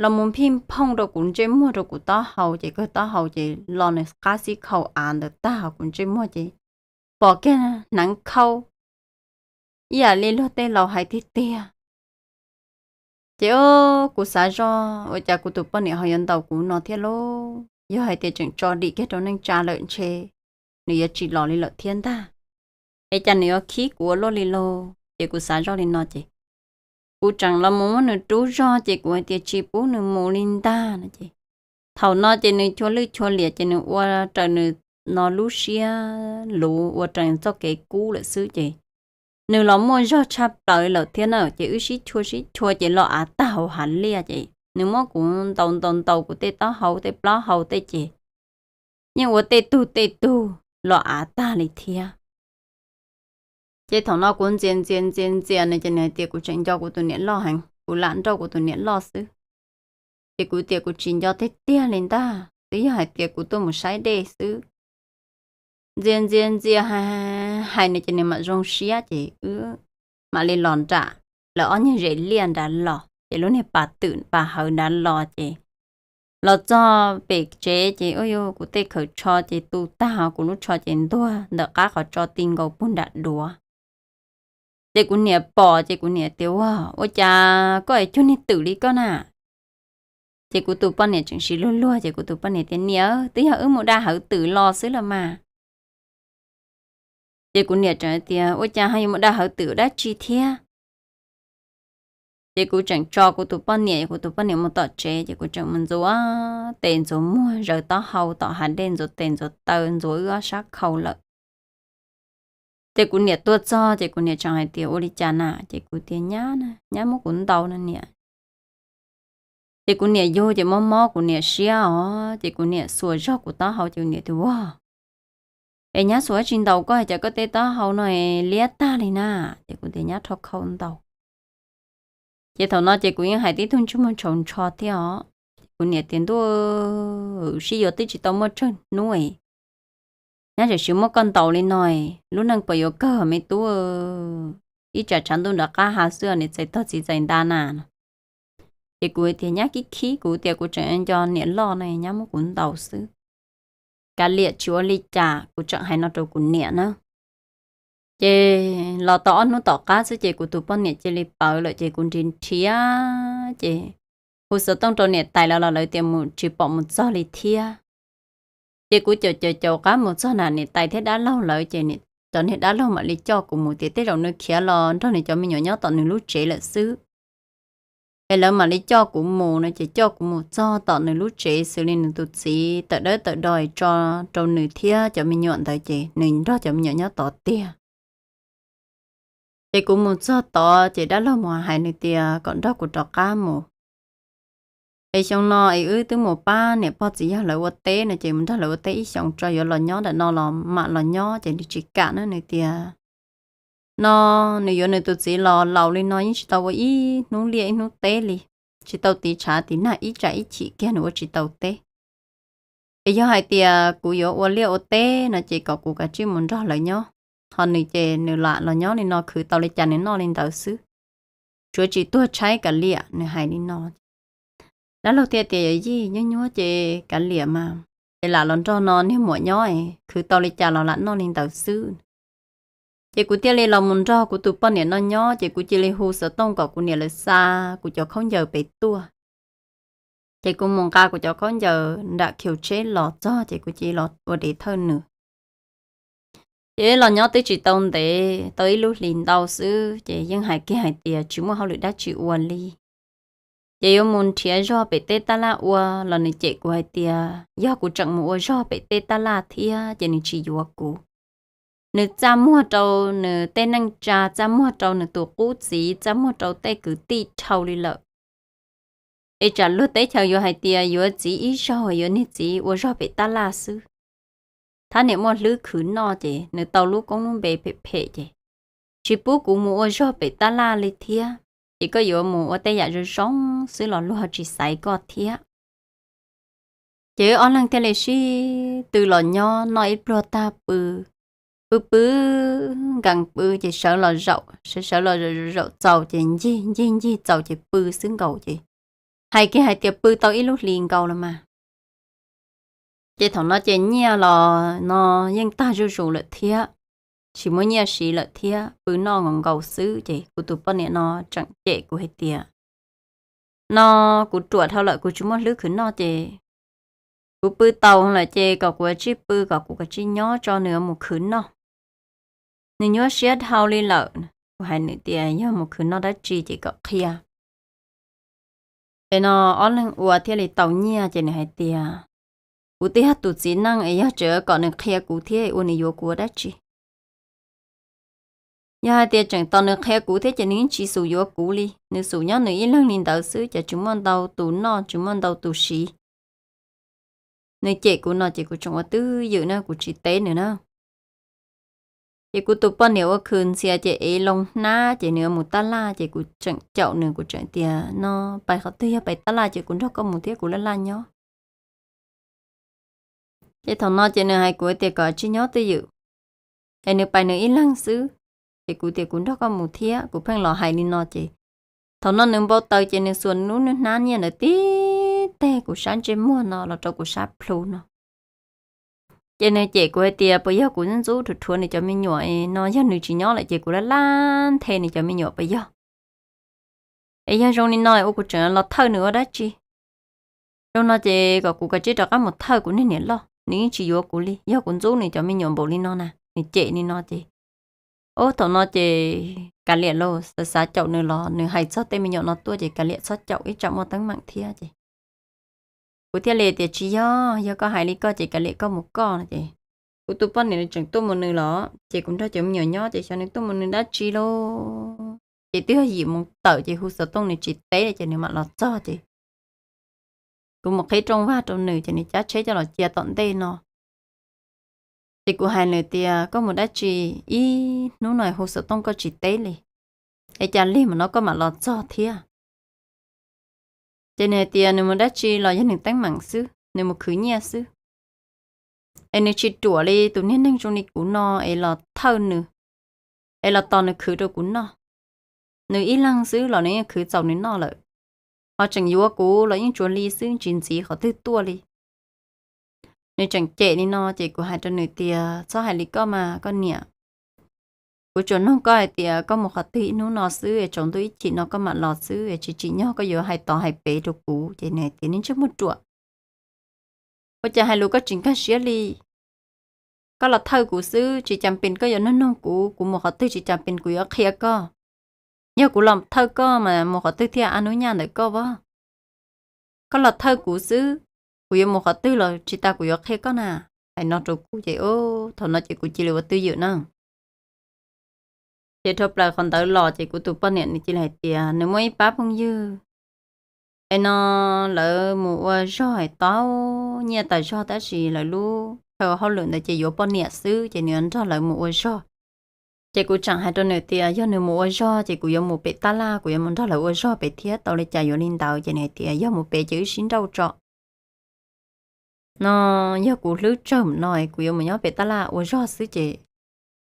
los mus nphij nphooj rau kuv ntsej muag rau kuv taub hau ces kawg taub hau ces los nws qab xib khau av ntawd tag ho kuv ntsej muag ces pom kiag hneev khau ib yam li luag tej laus hais tiag tiag. Ces o, kuv xav zoj ua cas kuv tus poj niam ho yuav ntaus kuv no thiab lauj, yog hais tias tseem tso dim kiag rau neej tsa lawm ntshe nws yuav tsis los li lawm thiab ntag. Es cas nws yuav khib kuv ua luaj li lauj, ces kuv xav zoj li no ces kuv tseem los mus muab nws rub zog ces kuv hais tias tsis pub nws mus li ntag no ces thaum no ces nws chua lwj chua liam ces nws ua raws nws no lub siab luv ua raws txoj kev kub lawm xwb ces nws los muaj zog tshaj plaws lawm thiab na ces wb sib chua sib chua ces los av tag hauv hav liaj ces nws muab kuv ntaus ntaus ntaus kuv tej taub hau tej plaub hau tej ces yeej ua tej tug tej tug los av tag li thiab. Ces thaum no kuv ntxias ntxias ntxias ntxias nws ces nws hais tias kuv tseem nco kuv tus niam loj heev, kuv lam nrauj kuv tus niam loj xwb. Ces kuv tias kuv tsis nco tiag tiag li ntag, twb yog hais tias kuv tuaj mus saib dej xwb. Ntxias ntxias ntxias hais nws ces nws mam zoo siab ces wb mam li los nram lawv ob niag zes liaj nrad los ces lub niag pas twm pas hawv nrad los ces los txog pem tsev ces ua rau kuv tej khawm tsho ces tu tag ho kuv lub tsho ces ntuag ntawm qab qhov tso ti nkaus puag nram duav. Ces kuv niam pom ces kuv niam tias ua, ua cas koj es cuag niag twm li koj na. Ces kuv tus poj niam tseem siv luag luag ces kuv tus poj niam tias niam, twb yog wb mus da hawv twm los xwb los mas. Ces kuv niam tseem tias ua cas ho yuav mus da hawv twm dab tsi thiab. Ces kuv tseem tso kuv tus poj niam, kuv tus poj niam mus tom tsev ces kuv tseem mus ntxuav tes ntxuav muag zawv taub hau tom hav dej ntxuav tes ntxuav taw ntxuav wb ob sab khau lawm. Ces kuv niam tuaj txog ces kuv niam tseem hais tias ua li cas na, ces kuv tias nyab, nyab muab kuv ntaus no niam. Ces kuv niam yug ces mob mob kuv niam siab os ces kuv niam xuas zog kuv taub hau ces kuv niam tias ua, es nyab xuas dab tsi ntaus koj cas koj tej taub hau no liab tag li na. Ces kuv tias nyab rho khau ntaus. Ces thaum no ces kuv yeej hais tib tug ntsej muag tshauv ntsho thiab os. Kuv niam tias ntuj, sib yuav twb tsis tau muaj tsawg hnub es nyab tseem siv muab koj ntaus li no, lub neej puas yuav kawg me tub, ib tsam tshav ntuj nram qab hav xwb niam txais tog txiv txais nta na. Ces kuv tias nyab khib khib kuv tias kuv tseem nco niam loj no nyab muab kuv ntaus xwb. Kav liam tsis ua li cas, kuv tseem hais no rau kuv niam na. Ces los tau ob hnub tom qab xwb ces kuv tus poj niam cia li ploj lawm ces kuv nrhiav nrhiav ces hu xov tooj rau niam tais lawv los lawv tias mus tsis pom mus txog li thiab. Ces kuv caum caum caum qab mus txog nram niam tais thiab dab laug lawv ces cov niag dab laug mam li coj kuv mus tias tej zaum nws khiav los nrog nws cov me nyuam nyob tom nws lub tsev lawm xwb. Es lawv mam li coj kuv mus no ces coj kuv mus txog tom nws lub tsev xws li nws tus txiv tawm dawb tawm do tso rau nws thiab cov me nyuam ntawd ces nws nrog cov me nyuam nyob tod tiag. Ces kuv mus txog tod ces dab laug mus hais nws tias kom nrog kuv rov qab mus. Es xyoo no es wb twb mus pab niam pog txiv yawg lawv ua teb no ces mus nrog lawv ua teb ib xyoos tso yuav los nyob nram no los mam los nyob ces nws tsis kam na, nws tias no nws yuav nws tus txiv los laus li no yeej tsis tau ua ib hnub liaj ib hnub teb li, tsis tau tiv tshav tiv nag ib tsam ib chim kiag nws ua tsis tau teb. Es yog hais tias kuv yuav ua liaj ua teb no ces kom kuv kav tsij mus nrog lawv nyob, ho nws ces nws lam los nyob li no khwv tau li cas nws noj li ntawd xwb, tsuav tsis tuag tshaib kav liam, nws hais li no. Dab laug thiaj tias yawm yij, nyuaj nyuaj ces kav liam mas es lam los nrog no niag muam nyob, khwv tau li cas los lam noj li ntawd xwb. Ces kuv thiaj li los mus nrog kuv tus poj niam no nyob, ces kuv cia li hu xov tooj kom kuv niam lawv xa kuv cov khaub ncaws pem tuaj. Ces kuv mus nqa kuv cov khaub ncaws nram khiv tsheb los txog, ces kuv cia li los ua dev thawj nws. Ces los nyob twb tsis tau ntev, tau ib lub hlis ntau xwb, ces yeej hais kiag hais tias tsis muaj hauj lwm dab tsi ua li. Ces yuav mus nrhiav zog pem tej tab laj ua los nws cem kuv hais tias yog kuv tseem mus ua zog pem tej tab laj thiab ces nws tsis yuav kuv. Nws txaj muag rau nws tej neej tsa, txaj muag rau nws tus qub txiv, txaj muag rau tej kwv tij dhau li lawm. Es tsam luag teb chaws yuav hais tias yuav txiv ib zaug yuav niag txiv ua zog pem tab laj xwb. Thab niam muaj hlwb khwv noj ces nws tau lub koob lub npe phem phem ces tsis pub kuv mus ua zog pem tab laj li thiab. Ces koj yuav mus ua tej yam zoo zoo xwb los luag tsis xaiv koj thiab. Ces wb ob leeg thiaj li sib tw los nyob noj ib pluag tag pw, pw pw nkees pw ces sawv los zaum, sawv sawv los zaum txaus ces ncig ncig ncig txaus ces pw xwb nkaus ces hais kiag hais tias pw tau ib lub hlis nkaus los mas. Ces thaum no ces nyiaj los no yeej tag zuj zus lawm thiab, tsis muaj nyiaj siv lawm thiab, pw noj nkaus nkaus xwb ces kuv tus poj niam no tseem cem kuv hais tias no kuv ruam dhau lawm, kuv tsis muaj hlwb khwv noj ces kuv pw tau lawm ces kom kuv tsij pw, kom kuv kav tsij nyob tso, nws mus khwv noj. Nws nyuaj siab dhau li lawm. Kuv hais nws tias yog mus khwv noj dab tsi ces kom qhia. Es no ob leeg ua thiaj li tau nyiaj ces nws hais tias kuv twb yog tus txiv neej es yog tseem kom nws qhia kuv thiab ua nws yuav kuv ua dab tsi. Yog hais tias tseem tos nws qhia kuv thiab ces nws yeej tsis xum yuav kuv li, nws xum nyob nws ib leeg li ntawd xwb ces tsis muaj ntau tus noj tsis muaj ntau tus siv. Nws cem kuv no ces kuv tseem ua twj ywm na, kuv tsis teb nws na. Ces kuv tus poj niam ua khwv ntxhias ces ev loo hnab ces nws mus tab laj ces kuv tseem caum nws, kuv tseem tias no pais qhov twg yog pais tab laj ces kuv nrog koj mus thiab, kuv laj laj nyob. Ces thaum no ces nws hais kuv tias kom tsij nyob twj ywm, es nws pais nws ib leeg xwb. Ces kuv tias kuv nrog koj mus thiab, kuv pheej los hais li no ces thaum no nws npau taws ces nws xuas lub nws hnab nyiaj ntawd tib teg kuv sab ntsej muag no los rau kuv sab plhu no. Ces nws cem kuv hais tias puas yog kuv ntxub ntxub rhuav rhuav nws cov me nyuam no, yog nws tsis nyob lawm ces kuv laj laj nthe nws cov me nyuam puas yog? Es yog zoo li no ua kuv tseem los thawj nws ua dab tsi? Zoo no ces kom kuv kav tsij rov qab mus thawj kuv niag niam loj, nws yeej tsis yuav kuv li, yog kuv ntxub nws cov me nyuam npaum li no na, nws cem li no ces ub, thaum no ces kav liam lauj, xav xav caum nws los nws hais txog tej me nyuam no tuaj ces kav liam txhob caum ib tsam muaj teeb meem thiab ces kuv thiaj li tias tsis yog, yog koj hais li koj ces kav liam koj mus koj no ces kuv tus poj niam nws tseem tuaj mus nws los ces kuv nrog cov me nyuam nyob ces xyov nws tuaj mus nws dab tsi lauj. Ces twb yog yim moo tawm ces hu xov tooj nws tsis teb li ces nws mam los txog ces kuv mus qhib rooj vag rau nws ces nws cab tsheb coj los cia tom ntej no. Ces kuv hais nws tias koj mus dab tsi ib hnub no hu xov tooj koj tsis teb li, es cas lig mus no koj mam los txog thiab? Ces nws hais tias nws mus dab tsi los yog nws teeb meem xwb, nws mus khwv nyiaj xwb. Es nws tsis ruam li tus niag neeg zoo li kuv no es los thawj nws, es los tos nws khwv rau kuv noj. Nws ib leeg xwb los nws yeej khwv txaus nws noj lawm, ho tseem yuav kuv los yeej tsuas li xwb, tsis ntxiv qhov twg tuaj li. Nws tseem cem li no ces kuv hais rau nws tias txhob hais li koj mas koj niam. Kuv tsuas noog koj hais tias koj mus qhov twg ib hnub no xwb es tsaus ntuj ib chim no koj mam los xwb es tsis tsim nyog koj yuav hais tod hais pem rau kuv. Ces nws hais tias nej ntsej muag ruam, ua cas hais lus koj tsis nkag siab li? Koj los thawj kuv xwb, tsis cas pes koj yuav noog noog kuv, kuv mus qhov twg tsis cas pes kuv yuav qhia koj. Yog kuv los thawj koj mas mus qhov twg thiaj a hnub nyoog ntawm koj as? Koj los thawj kuv xwb, kuv yuav mus qhov twg los tsis tas kuv yuav qhia koj na. Hais no rau kuv ces thaum no ces kuv cia li ua twj ywm na. Ces dhau plaws qhov ntawd los ces kuv tus poj niam nws cia li hais tias nws muaj ib pab phooj ywg es no lawv mus ua zog es tau nyiaj tas zog tab sis lawv lub chaw hauj lwm ntawd ces yuav poj niam xwb ces nws yuav nrog lawv mus ua zog. Ces kuv tseem hais rau nws tias yog nws mus ua zog ces kuv yuav mus pem tab laj, kuv yuav mus nrog lawv ua zog pem thiab, tau li cas yuav li ntawd. Ces nws hais tias yog mus pem ces wb sib nrauj tso. No yog kuv hlwb tsawg no kuv yuav mus nyob pem tab laj ua zog xwb ces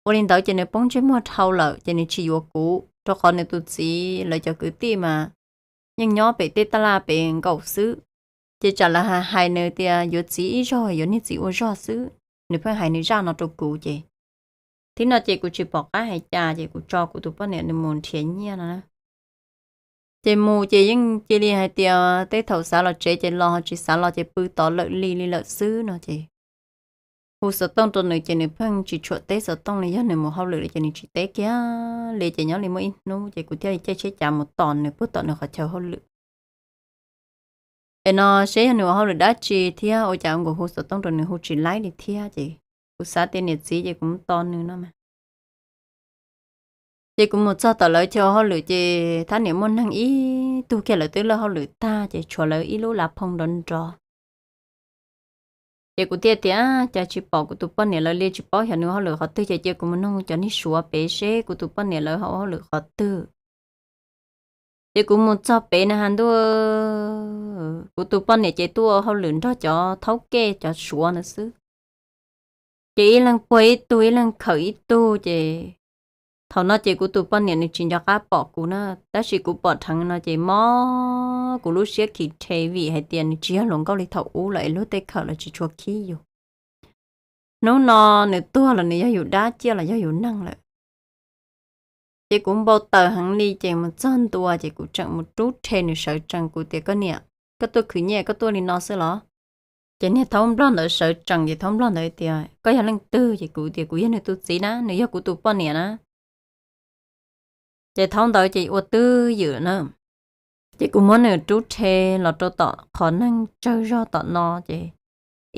ua li ntawd ces nws poob ntsej muag dhau lawm ces nws tsis yuav kuv, rau qhov nws tus txiv lawv cov kwv tij mas yeej nyob pem tej tab laj pem nkaus xwb. Ces tsam lawv hais nws tias yuav txiv ib zaug yuav niag txiv ua zog xwb, nws pheej hais nws zaj no rau kuv ces, thib no ces kuv tsis pom qab hais cas ces kuv tso kuv tus poj niam nws mus nrhiav nyiaj no na. Ces mus ces yeej cia li hais tias tej thaum xav los tsev ces los, tsis xav los ces pw tod lawm li li lawm xwb no ces hu xov tooj rau nws ces nws pheej tsis tshua teb xov tooj li, yog nws mus hauj lwm li ces nws tsis teb kiag li. Ces nyob li muaj ib hnub ces kuv thiaj li caij tsheb cav mus tos nws puag tom nws qhov chaw hauj lwm es no seb yog nws ua hauj lwm dab tsi thiab ua cas nkaus hu xov tooj rau nws hu tsis laib li thiab ces kuv xav tias niam txiv ces kuv mus tos nws no mas. Ces kuv mus txog tom lawv chaw hauj lwm ces thab niam muaj neeg ib tug kiag, lawv twb lawb hauj lwm tag ces tshuav lawv ib lub lav phoo nrov nrov. Ces kuv thiaj tias cas tsis pom kuv tus poj niam lawv li, tsis paub xyov nws ua hauj lwm qhov twg ces cia kuv mus nug cov niag Suav pem seb kuv tus poj niam lawv ho ua hauj lwm qhov twg. Ces kuv mus txog pem na has ntuj, kuv tus poj niam ces tuaj ua hauj lwm nrog cov thaub kej cov Suav ntawd xwb. Ces ib leeg puag ib tug ib leeg khawm ib tug ces thaum no ces kuv tus poj niam nws tsis nco qab pom kuv na, tab sis kuv pom dheev no ces mob kuv lub siab khi rhe vim hais tias nws tsis yog hluas nkauj li thaum ub lawm es luag tej khawm los tsis tshua khib yus. Hnub no nws tuag los nws yog yus dab, ciaj los yog yus neeg lawm. Ces kuv npau taws heev li ces mus txog ntua ces kuv tseem mus rub rhe nws sawv tsees, kuv tias koj niam, koj tuaj khwv nyiaj koj tuaj li no xwb los? Ces niag thaub nplog ntawd sawv tsees ces thaub nplog ntawd tias koj yog leej twg? Ces kuv tias kuv yog nws tus txiv na, nws yog kuv tus poj niam na. Ces thaub ntawd ces ua twj ywm na. Ces kuv muab nws rub rhe los rau tom qhov neeg tsawg zog tom no ces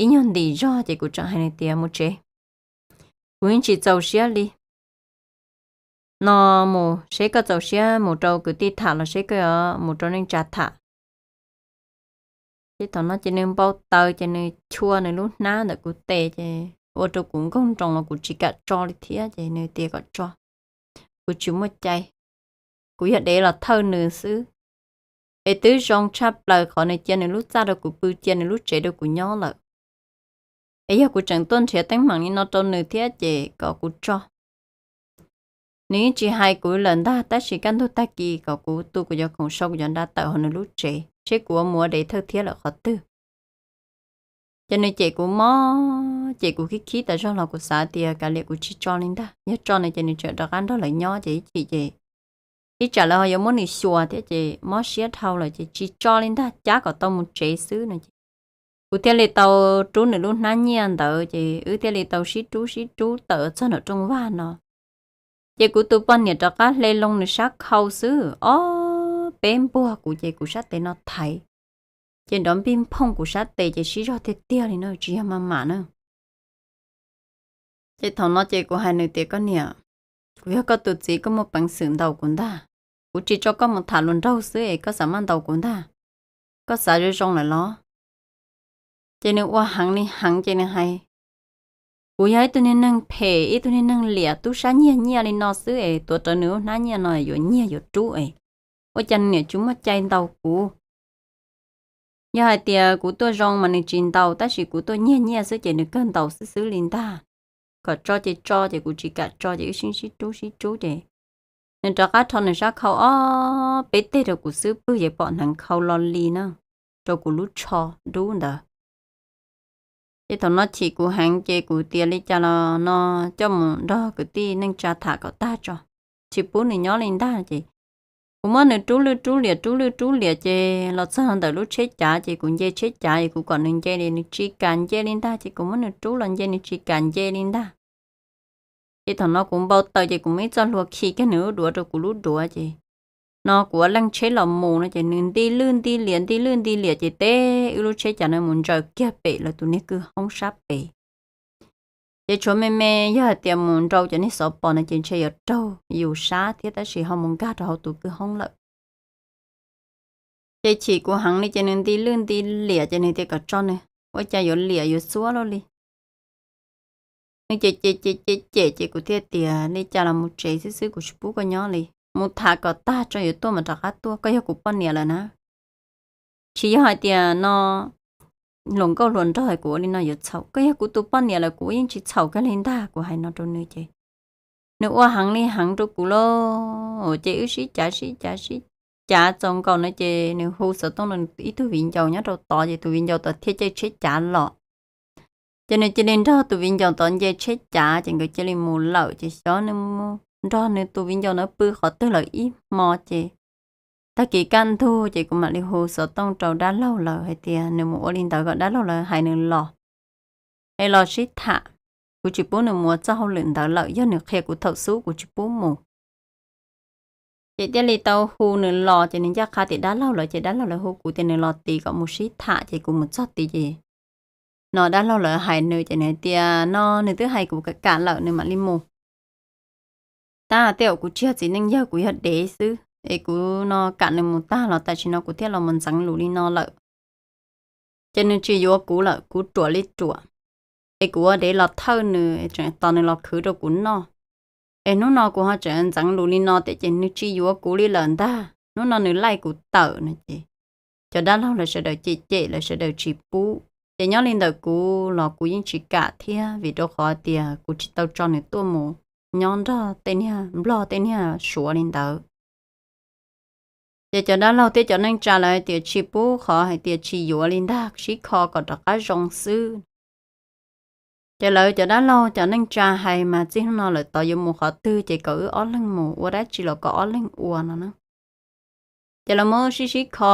ib nyuag ntim zog ces kuv tseem hais nws tias mus tsev, kuv yeej tsis txaus siab li no, mus seb koj txaus siab mus rau kwv tij tham los seb koj mus rau neej tsa tham. Ces thaum no ces nws npau taws ces nws chua nws lub hnab ntawm kuv tes ces ua rau kuv nkoog nroo los kuv tsis kam tso li thiab ces nws tias kom tso, kuv tsis muaj cai, kuv yog dev los thawj nws xwb. Es twb zoo tshaj plaws qhov nws cia nws lub txaj rau kuv pw, cia nws lub tsev rau kuv nyob lawm. Es yog kuv tseem tuaj nrhiav teeb meem li no rau nws thiab ces kom kuv tso. Nws yeej tsis hais kuv lawm ntag, tab sis kaj ntug tag kis kom kuv tu kuv cov khoom, sau kuv cov nra tawm hauv nws lub tsev, seb kuv ua mus ua dev thawj thiab lawm qhov twg. Ces nws cem kuv mob, cem kuv khib khib tas zog los kuv xav tias kav liam kuv tsis tso li ntag. Yog tso no ces nws tseem rov qab nrog lawv nyob ces ib chim ces ib tsam lawv ho yuav muab nws xyuas thiab ces mob siab dhau lawm ces tsis tso li ntag, cab kom tau mus tsev xwb no ces kuv thiaj li tau rub nws lub hnab nyiaj ntawd ces wb thiaj li tau sib rub sib rub tawm txog nram rooj vag no. Ces kuv tus poj niam rov qab hle loo nws sab khau xwb, ob peb npuag kuv ces kuv sab tes no thaiv, ces nrov npij nphooj kuv sab tes ces sib zog tiag tiag li no, tsis yog maj mam na. Ces thaum no ces kuv hais nws tias koj niam, kuv yog koj tus txiv, koj muaj peev xwm ntaus kuv ntag, kuv tsis tso koj mus tham hluas nraug xwb es koj xav maj ntaus kuv ntag, koj xav zoo zoo lawm los? Ces nws ua heev li heev ces nws hais, kuv yog ib tug niag neeg phem, ib tug niag neeg liam, tub sab nyiag nyiaj li no xwb es tuav rawv nws lub hnab nyiaj no yuav nyiag yuav rub es ua cas nws niam tsis muaj cai ntaus kuv. Yog hais tias kuv tuaj zoo mas nws tsis ntaus, tab sis kuv tuaj nyiag nyiaj xwb ces nws kawg ntaus xwb xwb li ntag. Kom tso ces tso ces kuv tsis kam tso ces wb sib sib rub sib rub ces nws rov qab rho nws sab khau ob peb teg rau kuv xwb, pwg ces pom hneev khau lo li na, rau kuv lub tsho dub ntawd. Ces thaum no chim kuv heev ces kuv tias li cas los no coj mus nrog kwv tij neej tsa tham kom tag tso, tsis pub nws nyob li ntag. Ces kuv muab nws rub lwj rub liam rub lwj rub liam ces los txog ntawm lub tsheb cav ces kuv nce tsheb cav es kuv kom nws nce li nws tsis kam nce li ntag, ces kuv muab nws rub los nce nws tsis kam nce li ntag. Ces thaum no kuv npau taws ces kuv muab ib txoj hlua khi kiag nws lub duav rau kuv lub duav ces no kuv ua leej tsheb los mus no ces nws nti lwj nti liam nti lwj nti liam ces teb wb lub tsheb cav no mus ntsaws kiag pem lawv tus niag kwj hoob sab pem. Ces tshuav me me, yog hais tias mus nrau cov niag xov pos no ces ntshe yuav raug yus sab thiab, tab sis ho mus nkag rau hauv tus kwj hoob lawm. Ces chim kuv heev li ces nws nti lwj nti liam ces nws tias kom tso nws, ua cas yuav liam yuav xuab luaj li. Nws cem cem cem cem cem ces kuv thiaj tias li cas los mus tsev xwb xwb, kuv tsis pub koj nyob li, mus tham kom tag tso yuav tuaj mas rov qab tuaj, koj yog kuv poj niam lawm na. Tsis yog hais tias no hluas nkauj hluas nraug kuv ua li no yuav txhaum, koj yog kuv tus poj niam lawm kuv yeej tsis txhaum kiag li ntag, kuv hais no rau nws ces nws ua heev li heev rau kuv lauj, ces wb sib cav sib cav sib cav txaus nkaus no ces nws hu xov tooj rau ib tug viv ncaus nyob rau tod ces tus viv ncaus tod thiaj caij tsheb cav los. Ces nws cia li nrog tus viv ncaus tod nce tsheb cav ces nkawd cia li mus lawm ces xyov nws mus nrog nws tus viv ncaus ntawd pw qhov twg lawm ib hmo ces tag kis kaj ntug ces kuv mam li hu xov tooj rau dab laug lawv hais tias nws mus ua li ntawd kom dab laug lawv hais nws los es los sib tham. Kuv tsis pub nws mus ua txoj hauj lwm ntawd lawm, yog nws qhia kuv thaum xub kuv tsis pub mus. Ces thiaj li tau hu nws los ces nws ncaj qha tias dab laug lawv, ces dab laug lawv hu kuv tias nws los tid kom mus sib tham ces kuv mus txog tid ces no dab laug lawv hais nws ces nws tias no nws twb hais kuv kam lawm nws mam li mus. Tab tej zaum kuv tsis yog txiv neej yawg, kuv yog dev xwb es kuv no kam nws mus tag los tam sim no kuv thiaj los mus ntxeev lus li no lawm. Ces nws tsis yuav kuv lawm, kuv ruam li ruam, es kuv ua dev los thawj nws, tseem tos nws los khwv rau kuv noj. Es hnub no kuv ho tseem ntxeev lus li no thiab ces nws tsis yuav kuv li lawm ntag, hnub no nws laij kuv tawm no ces cov dab laug lawv sawv daws cem cem lawv sawv daws tsis pub. Ces nyob li ntawm kuv los kuv yeej tsis kam thiab vim rau qhov tias kuv tsis tau tso nws tuaj mus nyob nrog tej niag nplog tej niag suav li ntawd. Ces cov dab laug thiab cov neej tsa lawv hais tias tsis pub qhov hais tias tsis yuav li ntag, sib kho kom rov qab zoo xwb. Ces lawv cov dab laug cov neej tsa hais mas txij hnub no lawm tod yuav mus qhov twg ces kom wb ob leeg mus, ua dab tsi los kom ob leeg ua no na. Ces lawv muab sib sib kho,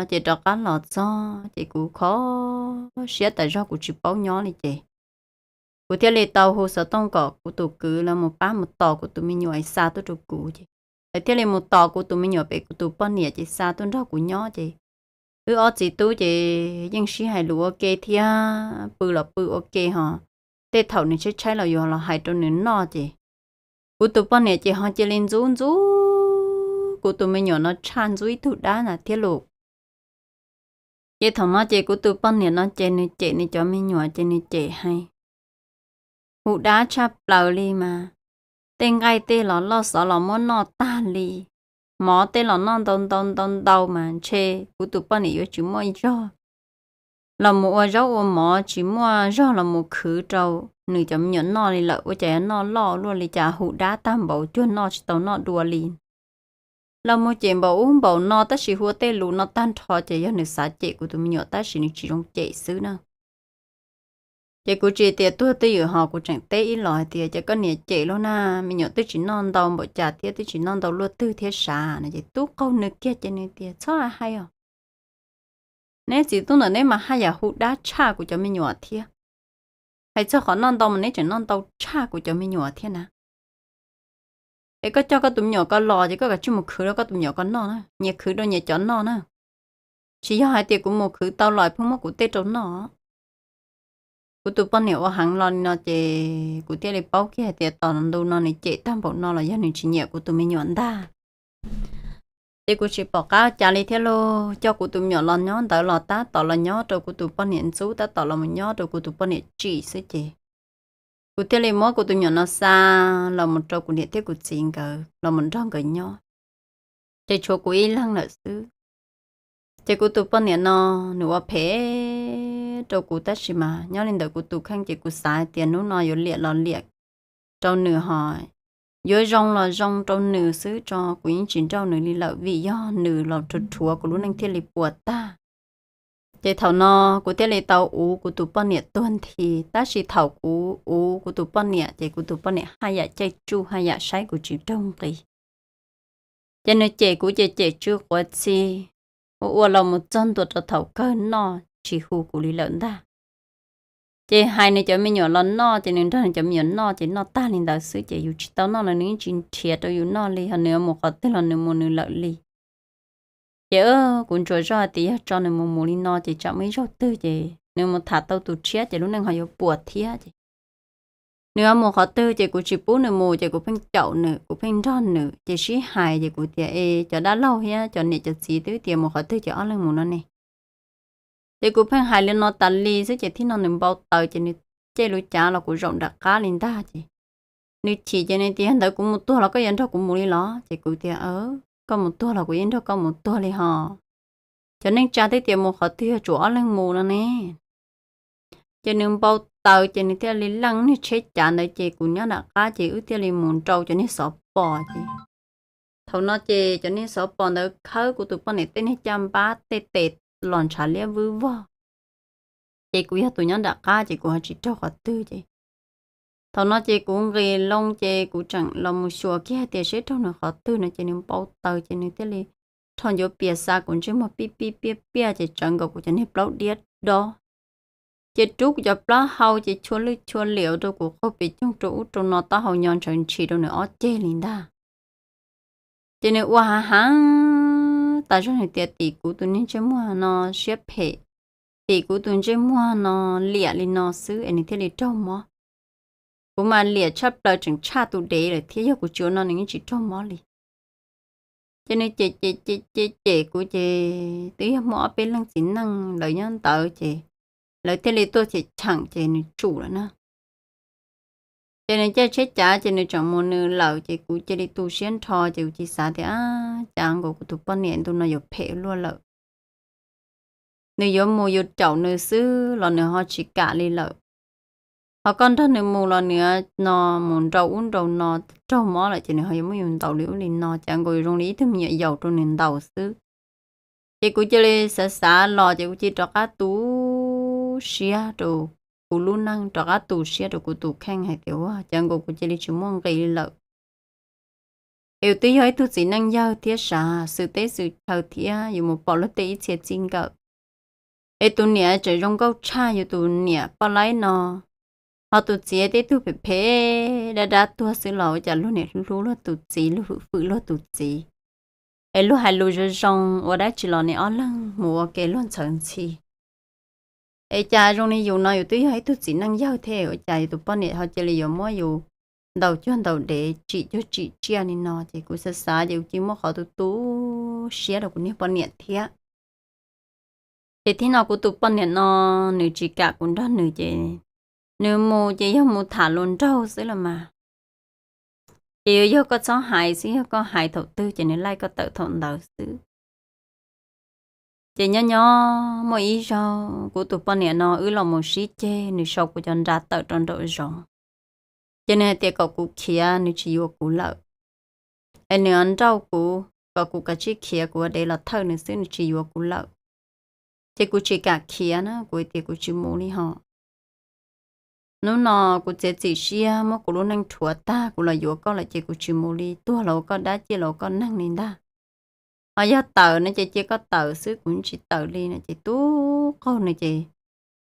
ces rov qab los txog ces kuv kho siab tas zog kuv tsis paub nyob li ces kuv thiaj li tau hu xov tooj kom kuv tus kwv lawv mus pab mus tos kuv tus me nyuam xa tuaj rau kuv ces lawv thiaj li mus tos kuv tus me nyuam pem kuv tus poj niam ces xa tuaj nrog kuv nyob ces wb ob txiv tub ces yeej sib hais lus ua ke thiab pw los pw ua ke ho. Tej thaum nws tshaib tshaib los yuav los hais rau nws noj ces kuv tus poj niam ces ho cia li ntxub ntxub kuv tus me nyuam no tshaj ntxub ib tug dab ntag thiab lauj. Ces thaum no ces kuv tus poj niam no ces nws cem nws cov me nyuam ces nws cem heev, hu dab tshaj plaws li mas, tej nqaij tej los loj xov los muab noj tag li, mov tej los noj ntau ntau ntau ntau mas ntshe kuv tus poj niam yuav tsis muaj zog los mus ua zaub ua mov, tsis muaj zog los mus khwv rau nws cov me nyuam noj li lawm, ua cas yuav noj loj luaj li cas, hu dab tag npaum cuag noj tsis tau noj dua li. Los mus cem npaum ub npaum no tab sis hu tej lus no tag nrho ces yog nws xav cem kuv tus me nyuam tab sis nws tsis zoo cem xwb na. Ces kuv tsis tias tuag twj ywm ho kuv tseem teb ib los hais tias ces koj niam cem luaj na, me nyuam twb tsis noj ntau npaum cas thiab twb tsis noj ntau luaj twg thiab sav no ces tub qaug nws kiag ces nws tias txhob hais os. Neb txiv tub ntawm neb mas haj yam hu dab tshaj kuv cov me nyuam thiab. Hais txog qhov noj ntau mas neb tseem noj ntau tshaj kuv cov me nyuam thiab na. Es koj coj koj tus me nyuam ko los ces koj kav tsij mus khwv rau koj tus me nyuam ko noj na, nyias khwv rau nyias cov noj na. Tsis yog hais tias kuv mus khwv tau los pheej muab kuv tej rau noj. Kuv tus poj niam ua heev los li no ces kuv thiaj li paub kiag hais tias tos ntu no nws cem tag npaum no los yog nws tsis nyiam kuv tus me nyuam ntag. Ces kuv tsis pom qab cas li thiab lauj, coj kuv tus me nyuam los nyob ntawd los tab tom los nyob rau kuv tus poj niam ntxub, tab tom los mus nyob rau kuv tus poj niam tsim xwb ces kuv thiaj li muab kuv tus me nyuam no xa los mus rau kuv niam thiab kuv txiv nkawd los mus nrog nkawd nyob. Ces tshuav kuv ib leeg lawm xwb. Ces kuv tus poj niam no nws ua phem rau kuv tab sis mas nyob li ntawd kuv tus kheej ces kuv xav hais tias hnub no yuav liam los liam rau nws ho yuav zoo los zoo rau nws xwb tso, kuv yeej tsis nrauj nws li lawm vim yog nws los rhuav rhuav kuv lub neej thiaj li puas tag. Ces thaum no kuv thiaj li tau uv kuv tus poj niam tuag nthi, tab sis thaum kuv uv kuv tus poj niam ces kuv tus poj niam haj yam caij tsuj haj yam saib kuv tsis raug nqi. Ces nws cem kuv ces cem tsw quav txhi, ua ua los mus txog ntua rau thaum kawg noj tsis hu kuv li lawm ntag. Ces hais nws cov me nyuam los noj ces nws nrog nws cov me nyuam noj ces noj tag li ntawd xwb ces yus tsis tau noj los nws yeej tsis nrhiav rau yus noj li, ho nws yuav mus qhov twg los nws mus nws lawm li. Ces kuv ntsuas zoj hais tias yog tso nws mus mus li no ces tsam muaj ib zaug twg ces nws mus tham tau tus tshiab ces lub neej ho yuav puas thiab ces nws yuav mus qhov twg ces kuv tsis pub nws mus ces kuv pheej caum nws, kuv pheej nrog nws ces sib hais ces kuv tias es cov dab laug thiab cov niam cov txiv twb tias mus qhov twg ces ob leeg mus no ne. Ces kuv pheej hais li no tas li xwb ces thib no nws npau taws ces nws caij lub cav los kuv zaum nram qab li ntag ces nws chim ces nws tias ntawd kuv mus tuag los koj yuav nrog kuv mus li los? Ces kuv tias koj mus tuag los kuv yeej nrog koj mus tuag li ho. Cov neej tsa twb tias mus qhov twg yog tsuas ob leeg mus no ne. Ces nws npau taws ces nws thiaj li leej niag tsheb cav ntawd ces kuv nyob nram qab ces wb thiaj li mus nrau cov niag xov pos ces Thaum no ces cov niag xov pos ntawd khawb kuv tus poj niam tej niag caj npab tej tes los ntshav liab vwb vog. Ces kuv yog tus nyob nram qab ces kuv ho tsis raug qhov twg ces thaum no ces kuv nqis loo ces kuv tseem los mus xyuas kiag tias seb raug nws qhov twg no ces nws npau taws ces nws thiaj li rho ncuav pias xa kuv ntsej muag pij pij piaj piaj ces tsawv nkaus kuv cov niag plaub diab dob. Ces rub kuv cov plaub hau ces chua lwj chua liam ua rau kuv qaug pes coog rau ub rau no taub hau nyo ntshav ntshis rau nws ob ceg li ntag. Ces nws ua hav heev tas zog, nws tias tim kuv tus niag ntsej muag no siab phem, tim kuv tus ntsej muag no liam li no xwb es nws thiaj li raug mob. Kuv mas liam tshaj plaws tseem tshaj tus dev lawm thiab, yog kuv tsis ua no nws yeej tsis raug mob li. Ces nws cem cem cem cem cem kuv ces twb yog muaj ob peb leeg txiv neej lawv nyob ntawd ces lawv thiaj li tuaj cheem cheem ces nws tsum lawm na. Ces nws caij tsheb cav ces nws tseem mus nws lawm ces kuv cia li tu siab nrho ces kuv cia li xav tias, ab, cas nkaus kuv tus poj niam ntu no yuav phem luaj lawm. Nws yuav mus yus caum nws xwb los nws ho tsis kam li lawm. Ho koj nrog nws mus los nws no mus nrau ub nrau no raug mob lawm ces nws ho yuav muab yus ntaus li ub li no, cas nkaus zoo li ib tug me nyuam yaus rau nws ntaus xwb. Ces kuv cia li xav xav los ces kuv cia li rov qab tu siab rau kuv lub neej, rov qab tu siab rau kuv tus kheej hais tias, ua cas nkaus kuv cia li tsis muaj nqis li lawm. Es yus twb yog ib tug txiv neej yawg thiab sav xwm teb xwm chaw thiab yus mus pom luag tej ib txhia txij nkawm. Es tus niam tseem zoo nkauj tshaj yus tus niam poj laib no, ho tus txiv tej tug phem phem dab dab tuag xwb los ua cas luag niam hlub hlub luag tus txiv, luag fwm fwm luag tus txiv. Es luag hais lus zoo zoo ua dab tsi los niam ob leeg mus ua ke luag ntxhawv ntxhi. Es cas zoo li yus no yus twb yog ib tug txiv neej yawg thiab ua cas yus tus poj niam ho cia li yuav muab yus ntaus cuag ntaus dev tsim cuag tsim tsiaj li no ces kuv xav xav ces kuv cia li muab qhov tu tu siab rau kuv niag poj niam thiab. Ces thib no kuv tus poj niam no nws tsis kam kuv nrog nws ces nws mus ces yog mus tham hluas nraug xwb los mas. Ces yuav yog koj txhob hais xwb, yog koj hais thaum twg ces nws laij koj tawm thaum ntawd xwb. Ces nyob nyob muaj ib zaug kuv tus poj niam no wb los mus sib ceg, nws sau kuv cov nra tawm rau nraum zoov. Ces nws hais tias kom kuv khiav, nws tsis yuav kuv lawm. Es nws nrauj kuv kom kuv kav tsij khiav, kuv ua dev los thawj nws xwb, nws tsis yuav kuv lawm. Ces kuv tsis kam khiav na, kuv tias kuv tsis mus li ho. Hnub no kuv txiav txim siab muab kuv lub neej rhuav tag, kuv los yuav koj lawm ces kuv tsis mus li, tuag los ua koj dab, ciaj los ua koj neeg li ntag. Ho yog tawm no ces cia koj tawm xwb, kuv tsis tawm li no ces tub qaug nws ces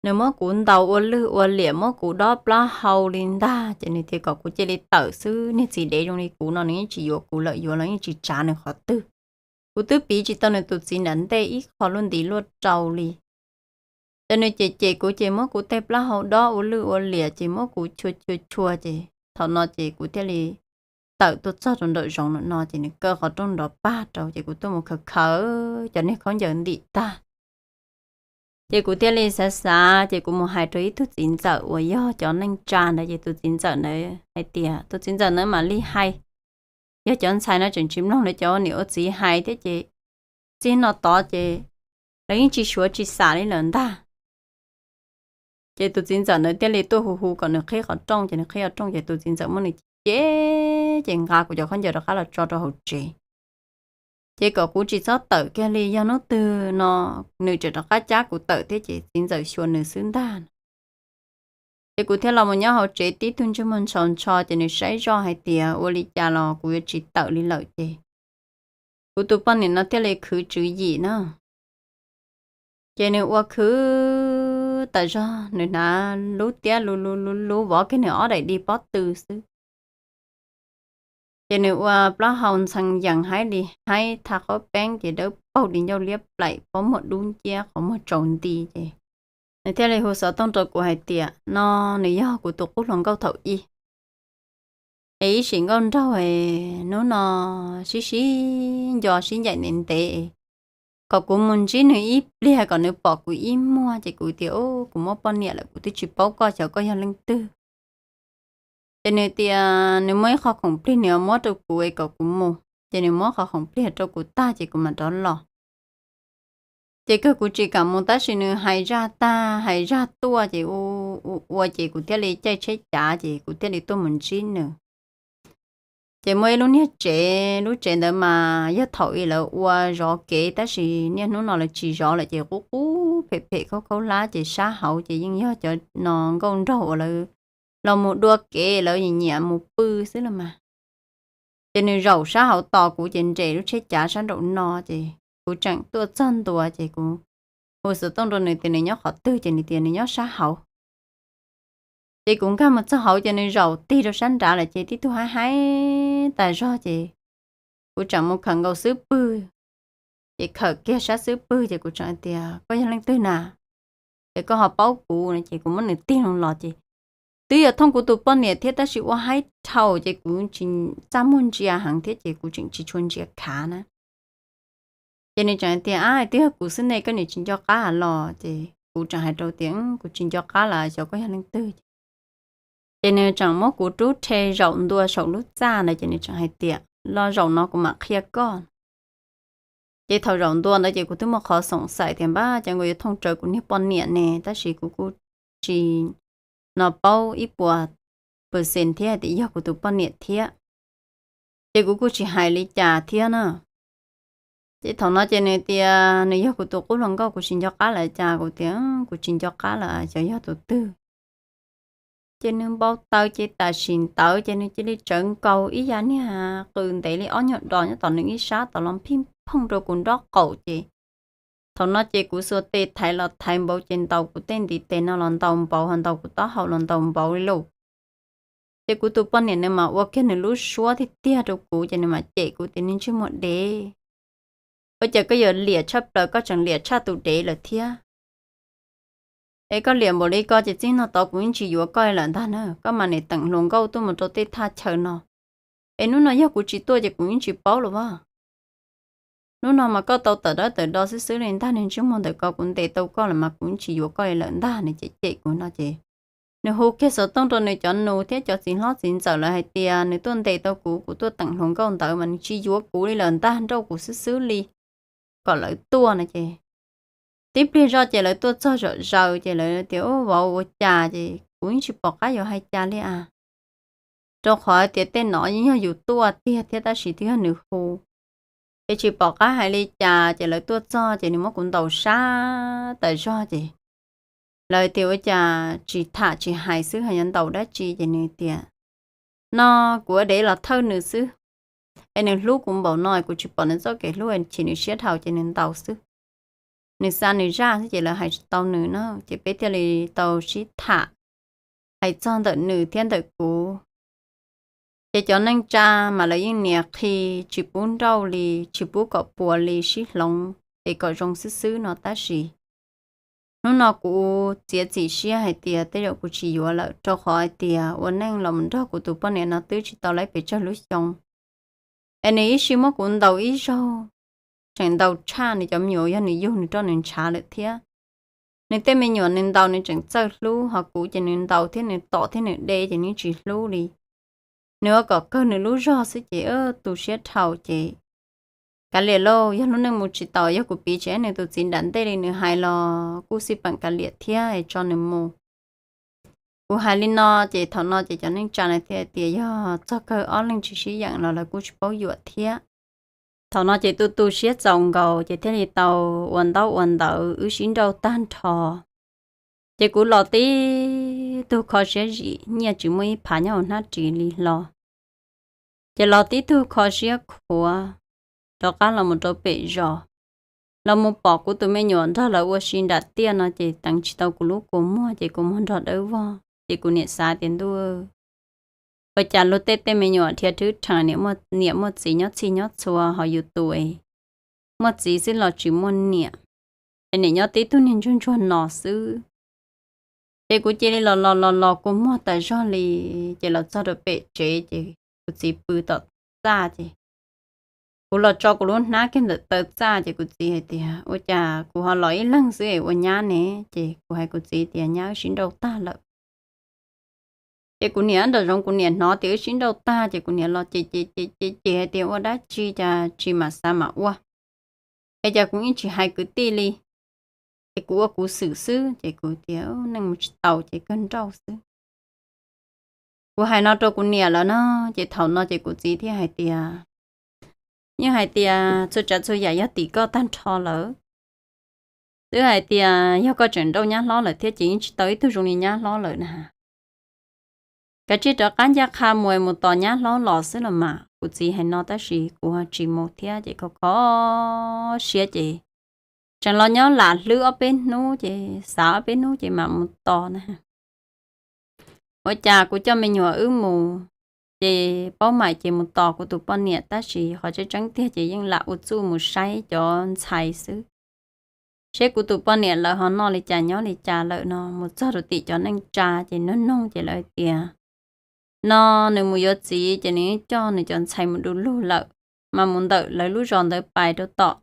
nws muab kuv ntaus ua lwj ua liam, muab kuv dob plaub hau li ntag, ces nws tias kom kuv cia li tawm xwb, niag txiv dev zoo li kuv no nws yeej tsis yuav kuv lawm, yuav los yeej tsis tsav nws qhov twg. Kuv twb piv tsis tau nws tus txiv nram ntej ib qho lub ntiv luaj rau li. Ces nws cem cem kuv ces muab kuv tej plaub hau dob ua lwj ua liam ces muab kuv chua chua chua ces thaum no ces kuv thiaj li tawm tuaj txog rau nraum zoov no ces nws kaw qhov rooj nrov pag rau ces kuv tuaj mus khaws khaws cov niag khaub ncaws ntim tag. Ces kuv thiaj li xav xav ces kuv mus hais rau ib tug txiv ntxawm uas yog cov neej tsa ntawd ces tus txiv ntxawm ntawd hais tias, tus txiv ntxawm ntawd mam li hais, yog cov ntxhais no tseem tsis mloog lawv cov ua niam ua txiv hais thiab ces txij no tod ces lawv yeej tsis suav tsis xam li lawm ntag. Ces tus txiv ntxawm ntawd thiaj li tuaj hu hu kom nws qhib qhov rooj ces nws qhib qhov rooj ces tus txiv ntxawm muab nws cem ces nqa kuv cov khaub ncaws rov qab los tso rau hauv tsev. Ces kom kuv tsis txhob tawm kiag li, yog hnub twg no nws tseem rov qab cab kuv tawm thiab ces txiv ntxawm xyuas nws xwb ntag. Ces kuv thiaj los mus nyob hauv tsev tib tug ntsej muag ntsho ntsho ces nws saib zoj hais tias ua li cas los kuv yuav tsis tawm li lawm ces kuv tus poj niam no thiaj li khwv tswv yim na. Ces nws ua khwv tas zog nws hnav lub tiab lub lub lub lub vov kiag nws ob daim di pob tw xwb. Ces nws ua plaub hau ntxhee yees haib li haib thaj qaub peeb ces dawb paug li ncauj liab plaim pob muag dub nciab qhov muag tsaus nti ces nws thiaj li hu xov tooj rau kuv hais tias no nws yog kuv tus qub hluas nkauj thaum ub. Es ib sim nkauj nraug es hnub no sib sib nco sib ncaim ntev ntev, kom kuv mus ntsib nws ib pliag kom nws pom kuv ib muag ces kuv tias, kuv muaj poj niam lawm kuv twb tsis paub koj xyov koj yog leej twg. Ces nws tias nws muaj ib qho khoom plig nws yuav muab rau kuv es kom kuv mus, ces nws muab qhov khoom plig rau kuv tag ces kuv mam rov los. Ces kawg kuv tsis kam mus tab sis nws hais zaj tag hais zaj tuaj ces ua ua ces kuv thiaj li caij tsheb cav ces kuv thiaj li tuaj mus ntsib nws. Ces muaj ib lub niag tsev, lub tsev ntawd mas yog thaum ub lawv ua zov kev tab sis niaj hnub no lawv tsis zov lawm ces qub qub phem phem khaub khaub hlab ces sab hauv ces yeej yog cov no nkauj nraug uas lawv los mus dua kev lawv nyiam mus pw xwb los mas. Ces nws zaum sab hauv tos kuv ces nres lub tsheb cav sab nraum no ces kuv tseem tuaj txog ntua ces kuv hu xov tooj rau nws tias nws nyob qhov twg ces nws tias nws nyob sab hauv. Ces kuv nkag mus txog hauv ces nws zaum tig rau sab nrad lawm ces tib tug haib haib tas zog ces kuv tseem mus khawm nkaus xub pwg. Ces khawm kiag sab xub pwg ces kuv tseem tias koj yog leej twg na, es koj ho paub kuv no ces kuv muab nws tig loo los ces twb yog thooj kuv tus poj niam thiab tab sis ua haib dhau ces kuv tsis txaj muag ntsia heev thiab ces kuv tseem tsis tshua ntsia khav na. Ces nws tseem tias, Ab, twb yog kuv xwb ne, koj niam tsis nco qab los? Ces kuv tseem hais rau tias, Kuv tsis nco qab lawm, xyov koj yog leej twg. Ces nws tseem muab kuv rub rhe zaum ntua saum lub txaj ntawd ces nws tseem hais tias, Los zaum no kuv mam qhia koj. Ces thaum zaum ntua ntawd ces kuv twb muaj qhov xoom xaim tias npab cas nkaus yuav thooj rawv kuv niag poj niam ne, tab sis kuv kuj tsis no paub ib puas percent thiab hais tias yog kuv tus poj niam thiab. Ces kuv kuj tsis hais li cas thiab na. Ces thaum no ces nws tias nws yog kuv tus qub hluas nkauj, kuv tsis nco qab lawm cas, kuv tias kuv tsis nco qab lawm, xyov yog tus twg. Ces nws npau taws ces tam sim ntawd ces nws cia li tsawv nkaus ib yam niag qws ntev li ob nyuag dos nyob tom nws ib sab tom los phij phooj rau kuv nrob qaum ces thaum no ces kuv xuas tes thaiv los thaiv npaum ces ntaus kuv tej ntiv tes no los ntaus npaum ho ntaus kuv taub hau los ntaus npaum li lauj. Ces kuv tus poj niam nws mas ua kiag nws lub suab tiag tiag rau kuv ces nws mam cem kuv tias, Niag ntsej muag dev, ua cas koj yuav liam tshaj plaws, koj tseem liam tshaj tus dev lawm thiab. Es koj liam npaum li ko ces txij no tod kuv yeej tsis yuav koj li lawm ntag na. Koj mas niam teem hluas nkauj tuaj mus rau tej thaj chaw no, es hnub no yog kuv tsis tuaj ces kuv yeej tsis paub los as. Hnub no mas koj tau tawm dawb tawm do xwb xwb li ntag, niag ntsej muag ntawm ko, kuv ntes tau koj lawm mas kuv yeej tsis yuav koj li lawm ntag. Nws cem cem kuv no ces nws hu kiag xov tooj rau nws cov nus thiab cov txiv hlob txiv ntxawm lawv hais tias nws tuaj ntes tau kuv, kuv tuaj teem hluas nkauj ntawd mas nws tsis yuav kuv li lawm ntag, nrauj kuv xwb xwb li kom lawv tuaj no ces tib pliag zoj ces lawv tuaj txog zom zaws ces lawv tias, Ub, vauv, ua cas? Ces kuv yeej tsis pom qab yuav hais cas li as, rau qhov tias tej no yeej yog yus tuaj tiag thiab tab sis twb yog nws hu. Ces tsis pom qab hais li cas ces lawv tuaj txog ces nws muab kuv ntaus sab tas zog ces lawv tias, Ua cas tsis tham tsis hais xwb ho yuav ntaus dab tsi? Ces nws tias, No kuv ua dev los thawj nws xwb, es nws hlub kuv npaum no kuv tsis pom nws txoj kev hlub, chim nws siab dhau ces nws ntaus xwb. Nws xa nws zaj xwb ces lawv hais tsis tau nws na, ces peb thiaj li tau sib tham hais txog ntawm nws thiab ntawm kuv. Ces cov neej tsa mas lawv yeej nias qhi tsis pub nrauj li, tsis pub kom puas li, sib hloov es kom zoo xwb xwb no tab sis hnub no kuv txiav txim siab hais tias tej zaum kuv tsis yuav lawm, rau qhov hais tias ua neej los mus nrog kuv tus poj niam no twb tsis tau laib pes tsawg lub xyoo, es nws ib sij muab kuv ntaus ib zaug, tseem ntaus tshaj nws cov me nyuam, yog nws yug nws roj nws ntshav lawm thiab. Nws tej me nyuam nws ntaus nws tseem txawj hlub, ho kuv ces nws ntaus thiab nws tom thiab nws de ces nws tsis hlub li. Nws ua kom kawg nws lub zog xwb ces tu siab dhau ces kav liam lauj, yog lub neej mus tsis taus, yog kuv piv tsis nws tus txiv nram ntej li nws hais los kuj xij peem kav liam thiab es tso nws mus. Kuv hais li no ces thaum no ces cov neej tsa na thiaj tias yog txog kawg ob leeg tsis sib yeem los lawv kuj tsis paub yuam thiab. Thaum no ces tu tu siab txaus nkaus ces thiaj li tau ua ntaub ua ntawv wb sib nrauj tag nrho. Ces kuv los tib tug kho siab zim, nyiaj tsis muaj ib phav nyob hauv hnab ris li hlo. Ces los tib tug kho siab khuav rov qab los mus rau pem zos, los mus pom kuv tus me nyuam nrog lawv ua si nram tiaj no ces teev tsis tau kuv lub kua muag ces kua muag nrog dawb vog ces kuv niam xav tias ntuj, ua cas luag tej tej me nyuam dhia thwb rhees, niam muaj txiv nyob txhij nyob txhua ho yus tus muaj txiv xwb los tsis muaj niam, es niam nyob tib tug niag ntsuag ntsuag no xwb. Ces kuv cia li los los los los kua muag tas zog li, ces los txog rau pem tsev ces kuv txiv pw tom txaj ces kuv los tso kuv lub hnab kiag ntawm taw txaj ces kuv txiv hais tias ua cas kuv ho los ib leeg xwb es ua nyab ne? Ces kuv hais kuv txiv tias nyab wb sib nrauj tag lawm. Ces kuv niam nram zoov kuv niam hnov tias wb sib nrauj tag ces kuv niam los ces ces ces ces hais tias ua dab tsi cas tsis mam xav mam ua, es cas kuv yeej tsis hais kwv tij li, es kuv ua kuv xwm xwb. Ces kuv tias neej mus tsis taus ces kawg nrauj xwb. Kuv hais no rau kuv niam lawm no, ces thaum no ces kuv txiv thiaj hais tias, yeej hais tias txhua tsav txhua yam yog tim koj tag nrho lawm. Twb hais tias yog koj tseem nrauj nyab hlob lawm thiab ces yeej tsis tau ib tug zoo li nyab hlob lawm na. Kav tsij rov qab ncaj qha mus mus tos nyab hlob los xwb los mas. Kuv txiv hais no tab sis kuv ho tsis mus thiab ces kho kho siab ces tseem los nyob lam hlwb ob peb hnub ces xav ob peb hnub ces mam mus tos na. Ua cas kuv coj me nyuam wb mus, ces paub mam ces mus tos kuv tus poj niam tab sis qhov tseeb tseeb tiag ces yeej lam ua txuj mus saib cov ntxhais xwb, seb kuv tus poj niam lawv ho noj li cas nyob li cas lawm no. Mus txog rau tim cov neej tsa ces nug nug ces lawv tias no nws mus yuav txiv ces nws coj nws cov ntxhais mus du lug lawm, mas mus ntawm lawv lub zos ntawd pais rau tom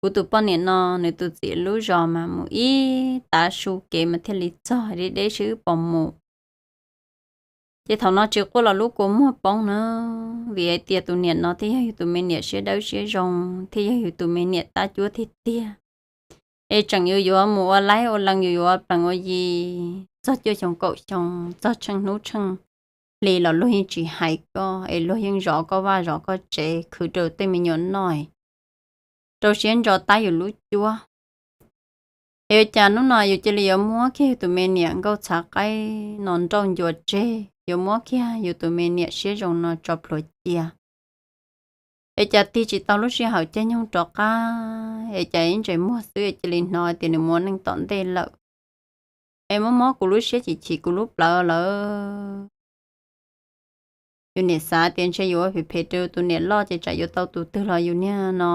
kuv tus poj niam no nws tus txiv lub zos mas mus ib tav su kev mas thiaj li txog, deb deb sib wb pos mus. Ces thaum no tsis quaj los lub kua muag poob na, vim hais tias tus niam no thiaj yog yus tus me niam siab dawb siab zoo, thiaj yog yus tus me niam tab cuab tiag tiag. Es tseem yuav yuav mus ua laib ua lees, yuav yuav plees ua yi, txog cuaj xyoo kaum xyoo, txog tsheej hnub tsheej hli los luag yeej tsis hais koj, es luag yeej zov koj vaj zov koj tsev khwv rau tej me nyuam noj, rau siab ntso tab yus lub cuab. Es ua cas hnub no yus cia li yuav muab kiag yus tus me niam nkauj txhav qaib no nrauj ncua tseg, yuav muab kiag yus tus me niam siab zoo no tso plhuav cia? Es cas tig tsis tau lub sij hawm caij nyoog rov qab, es cas ib ntsais muag xwb es cia li hnov tias nws mus ua neej tom ntej lawm. Es mob mob kuv lub siab chim chim kuv lub plawv lawm. Yus niam xav tias ntshe yus ua phem phem rau tus niam loj ces tsam yuav tau tus twg los yus niag no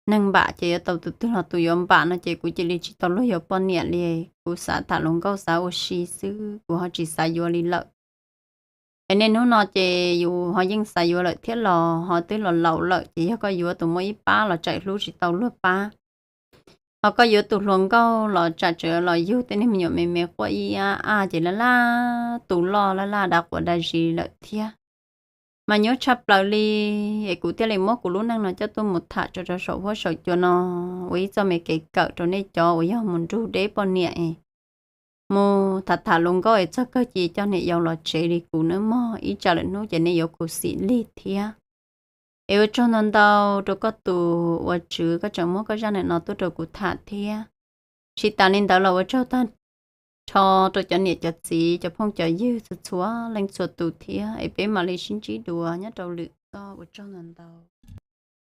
neeg npam ces yuav tau tus twg los tus yuav npam no ces kuv cia li tsis tau luag yuav poj niam li. Kuv xav tham hluas nkauj xav ua si xwb, kuv ho tsis xav yuav li lawm. Es niaj hnub no ces yus ho yeej xav yuav lawm thiab los ho twb los laus lawm ces yog koj yuav tus muaj ib pab los tsam hlub tsis tau luag pab, ho koj yuav tus hluas nkauj los tsam tseem los yug tej niag me nyuam me me quaj ib a a ces laj laj tus loj laj laj dav quav dav zis lawm thiab. Mas nyuaj tshaj plaws li, es kuv thiaj li muab kuv lub neej no coj tuaj mus tham tso rau saum huab saum cua no ua ib txoj me kev kawm rau nej cov uas yog mus nrug deb poj niam es mus tham tham hluas nkauj es txog kawg cia coj niam yau los tsev li kuv nawb mog, ib tsam lwm hnub ces nej yuav khuv xim lig thiab. Es ua tsaug ntau ntau rau koj tus ua tswv koj tseem muab koj zaj ntawm no tuaj rau kuv tham thiab. Tsis tas li ntawd los ua tsaug tag nrho rau cov niam cov txiv cov phooj cov ywg txhua txhua leej txhua tus thiab, es peb mam li sib ntsib dua nyob rau lwm txoj, ua tsaug ntau ntau.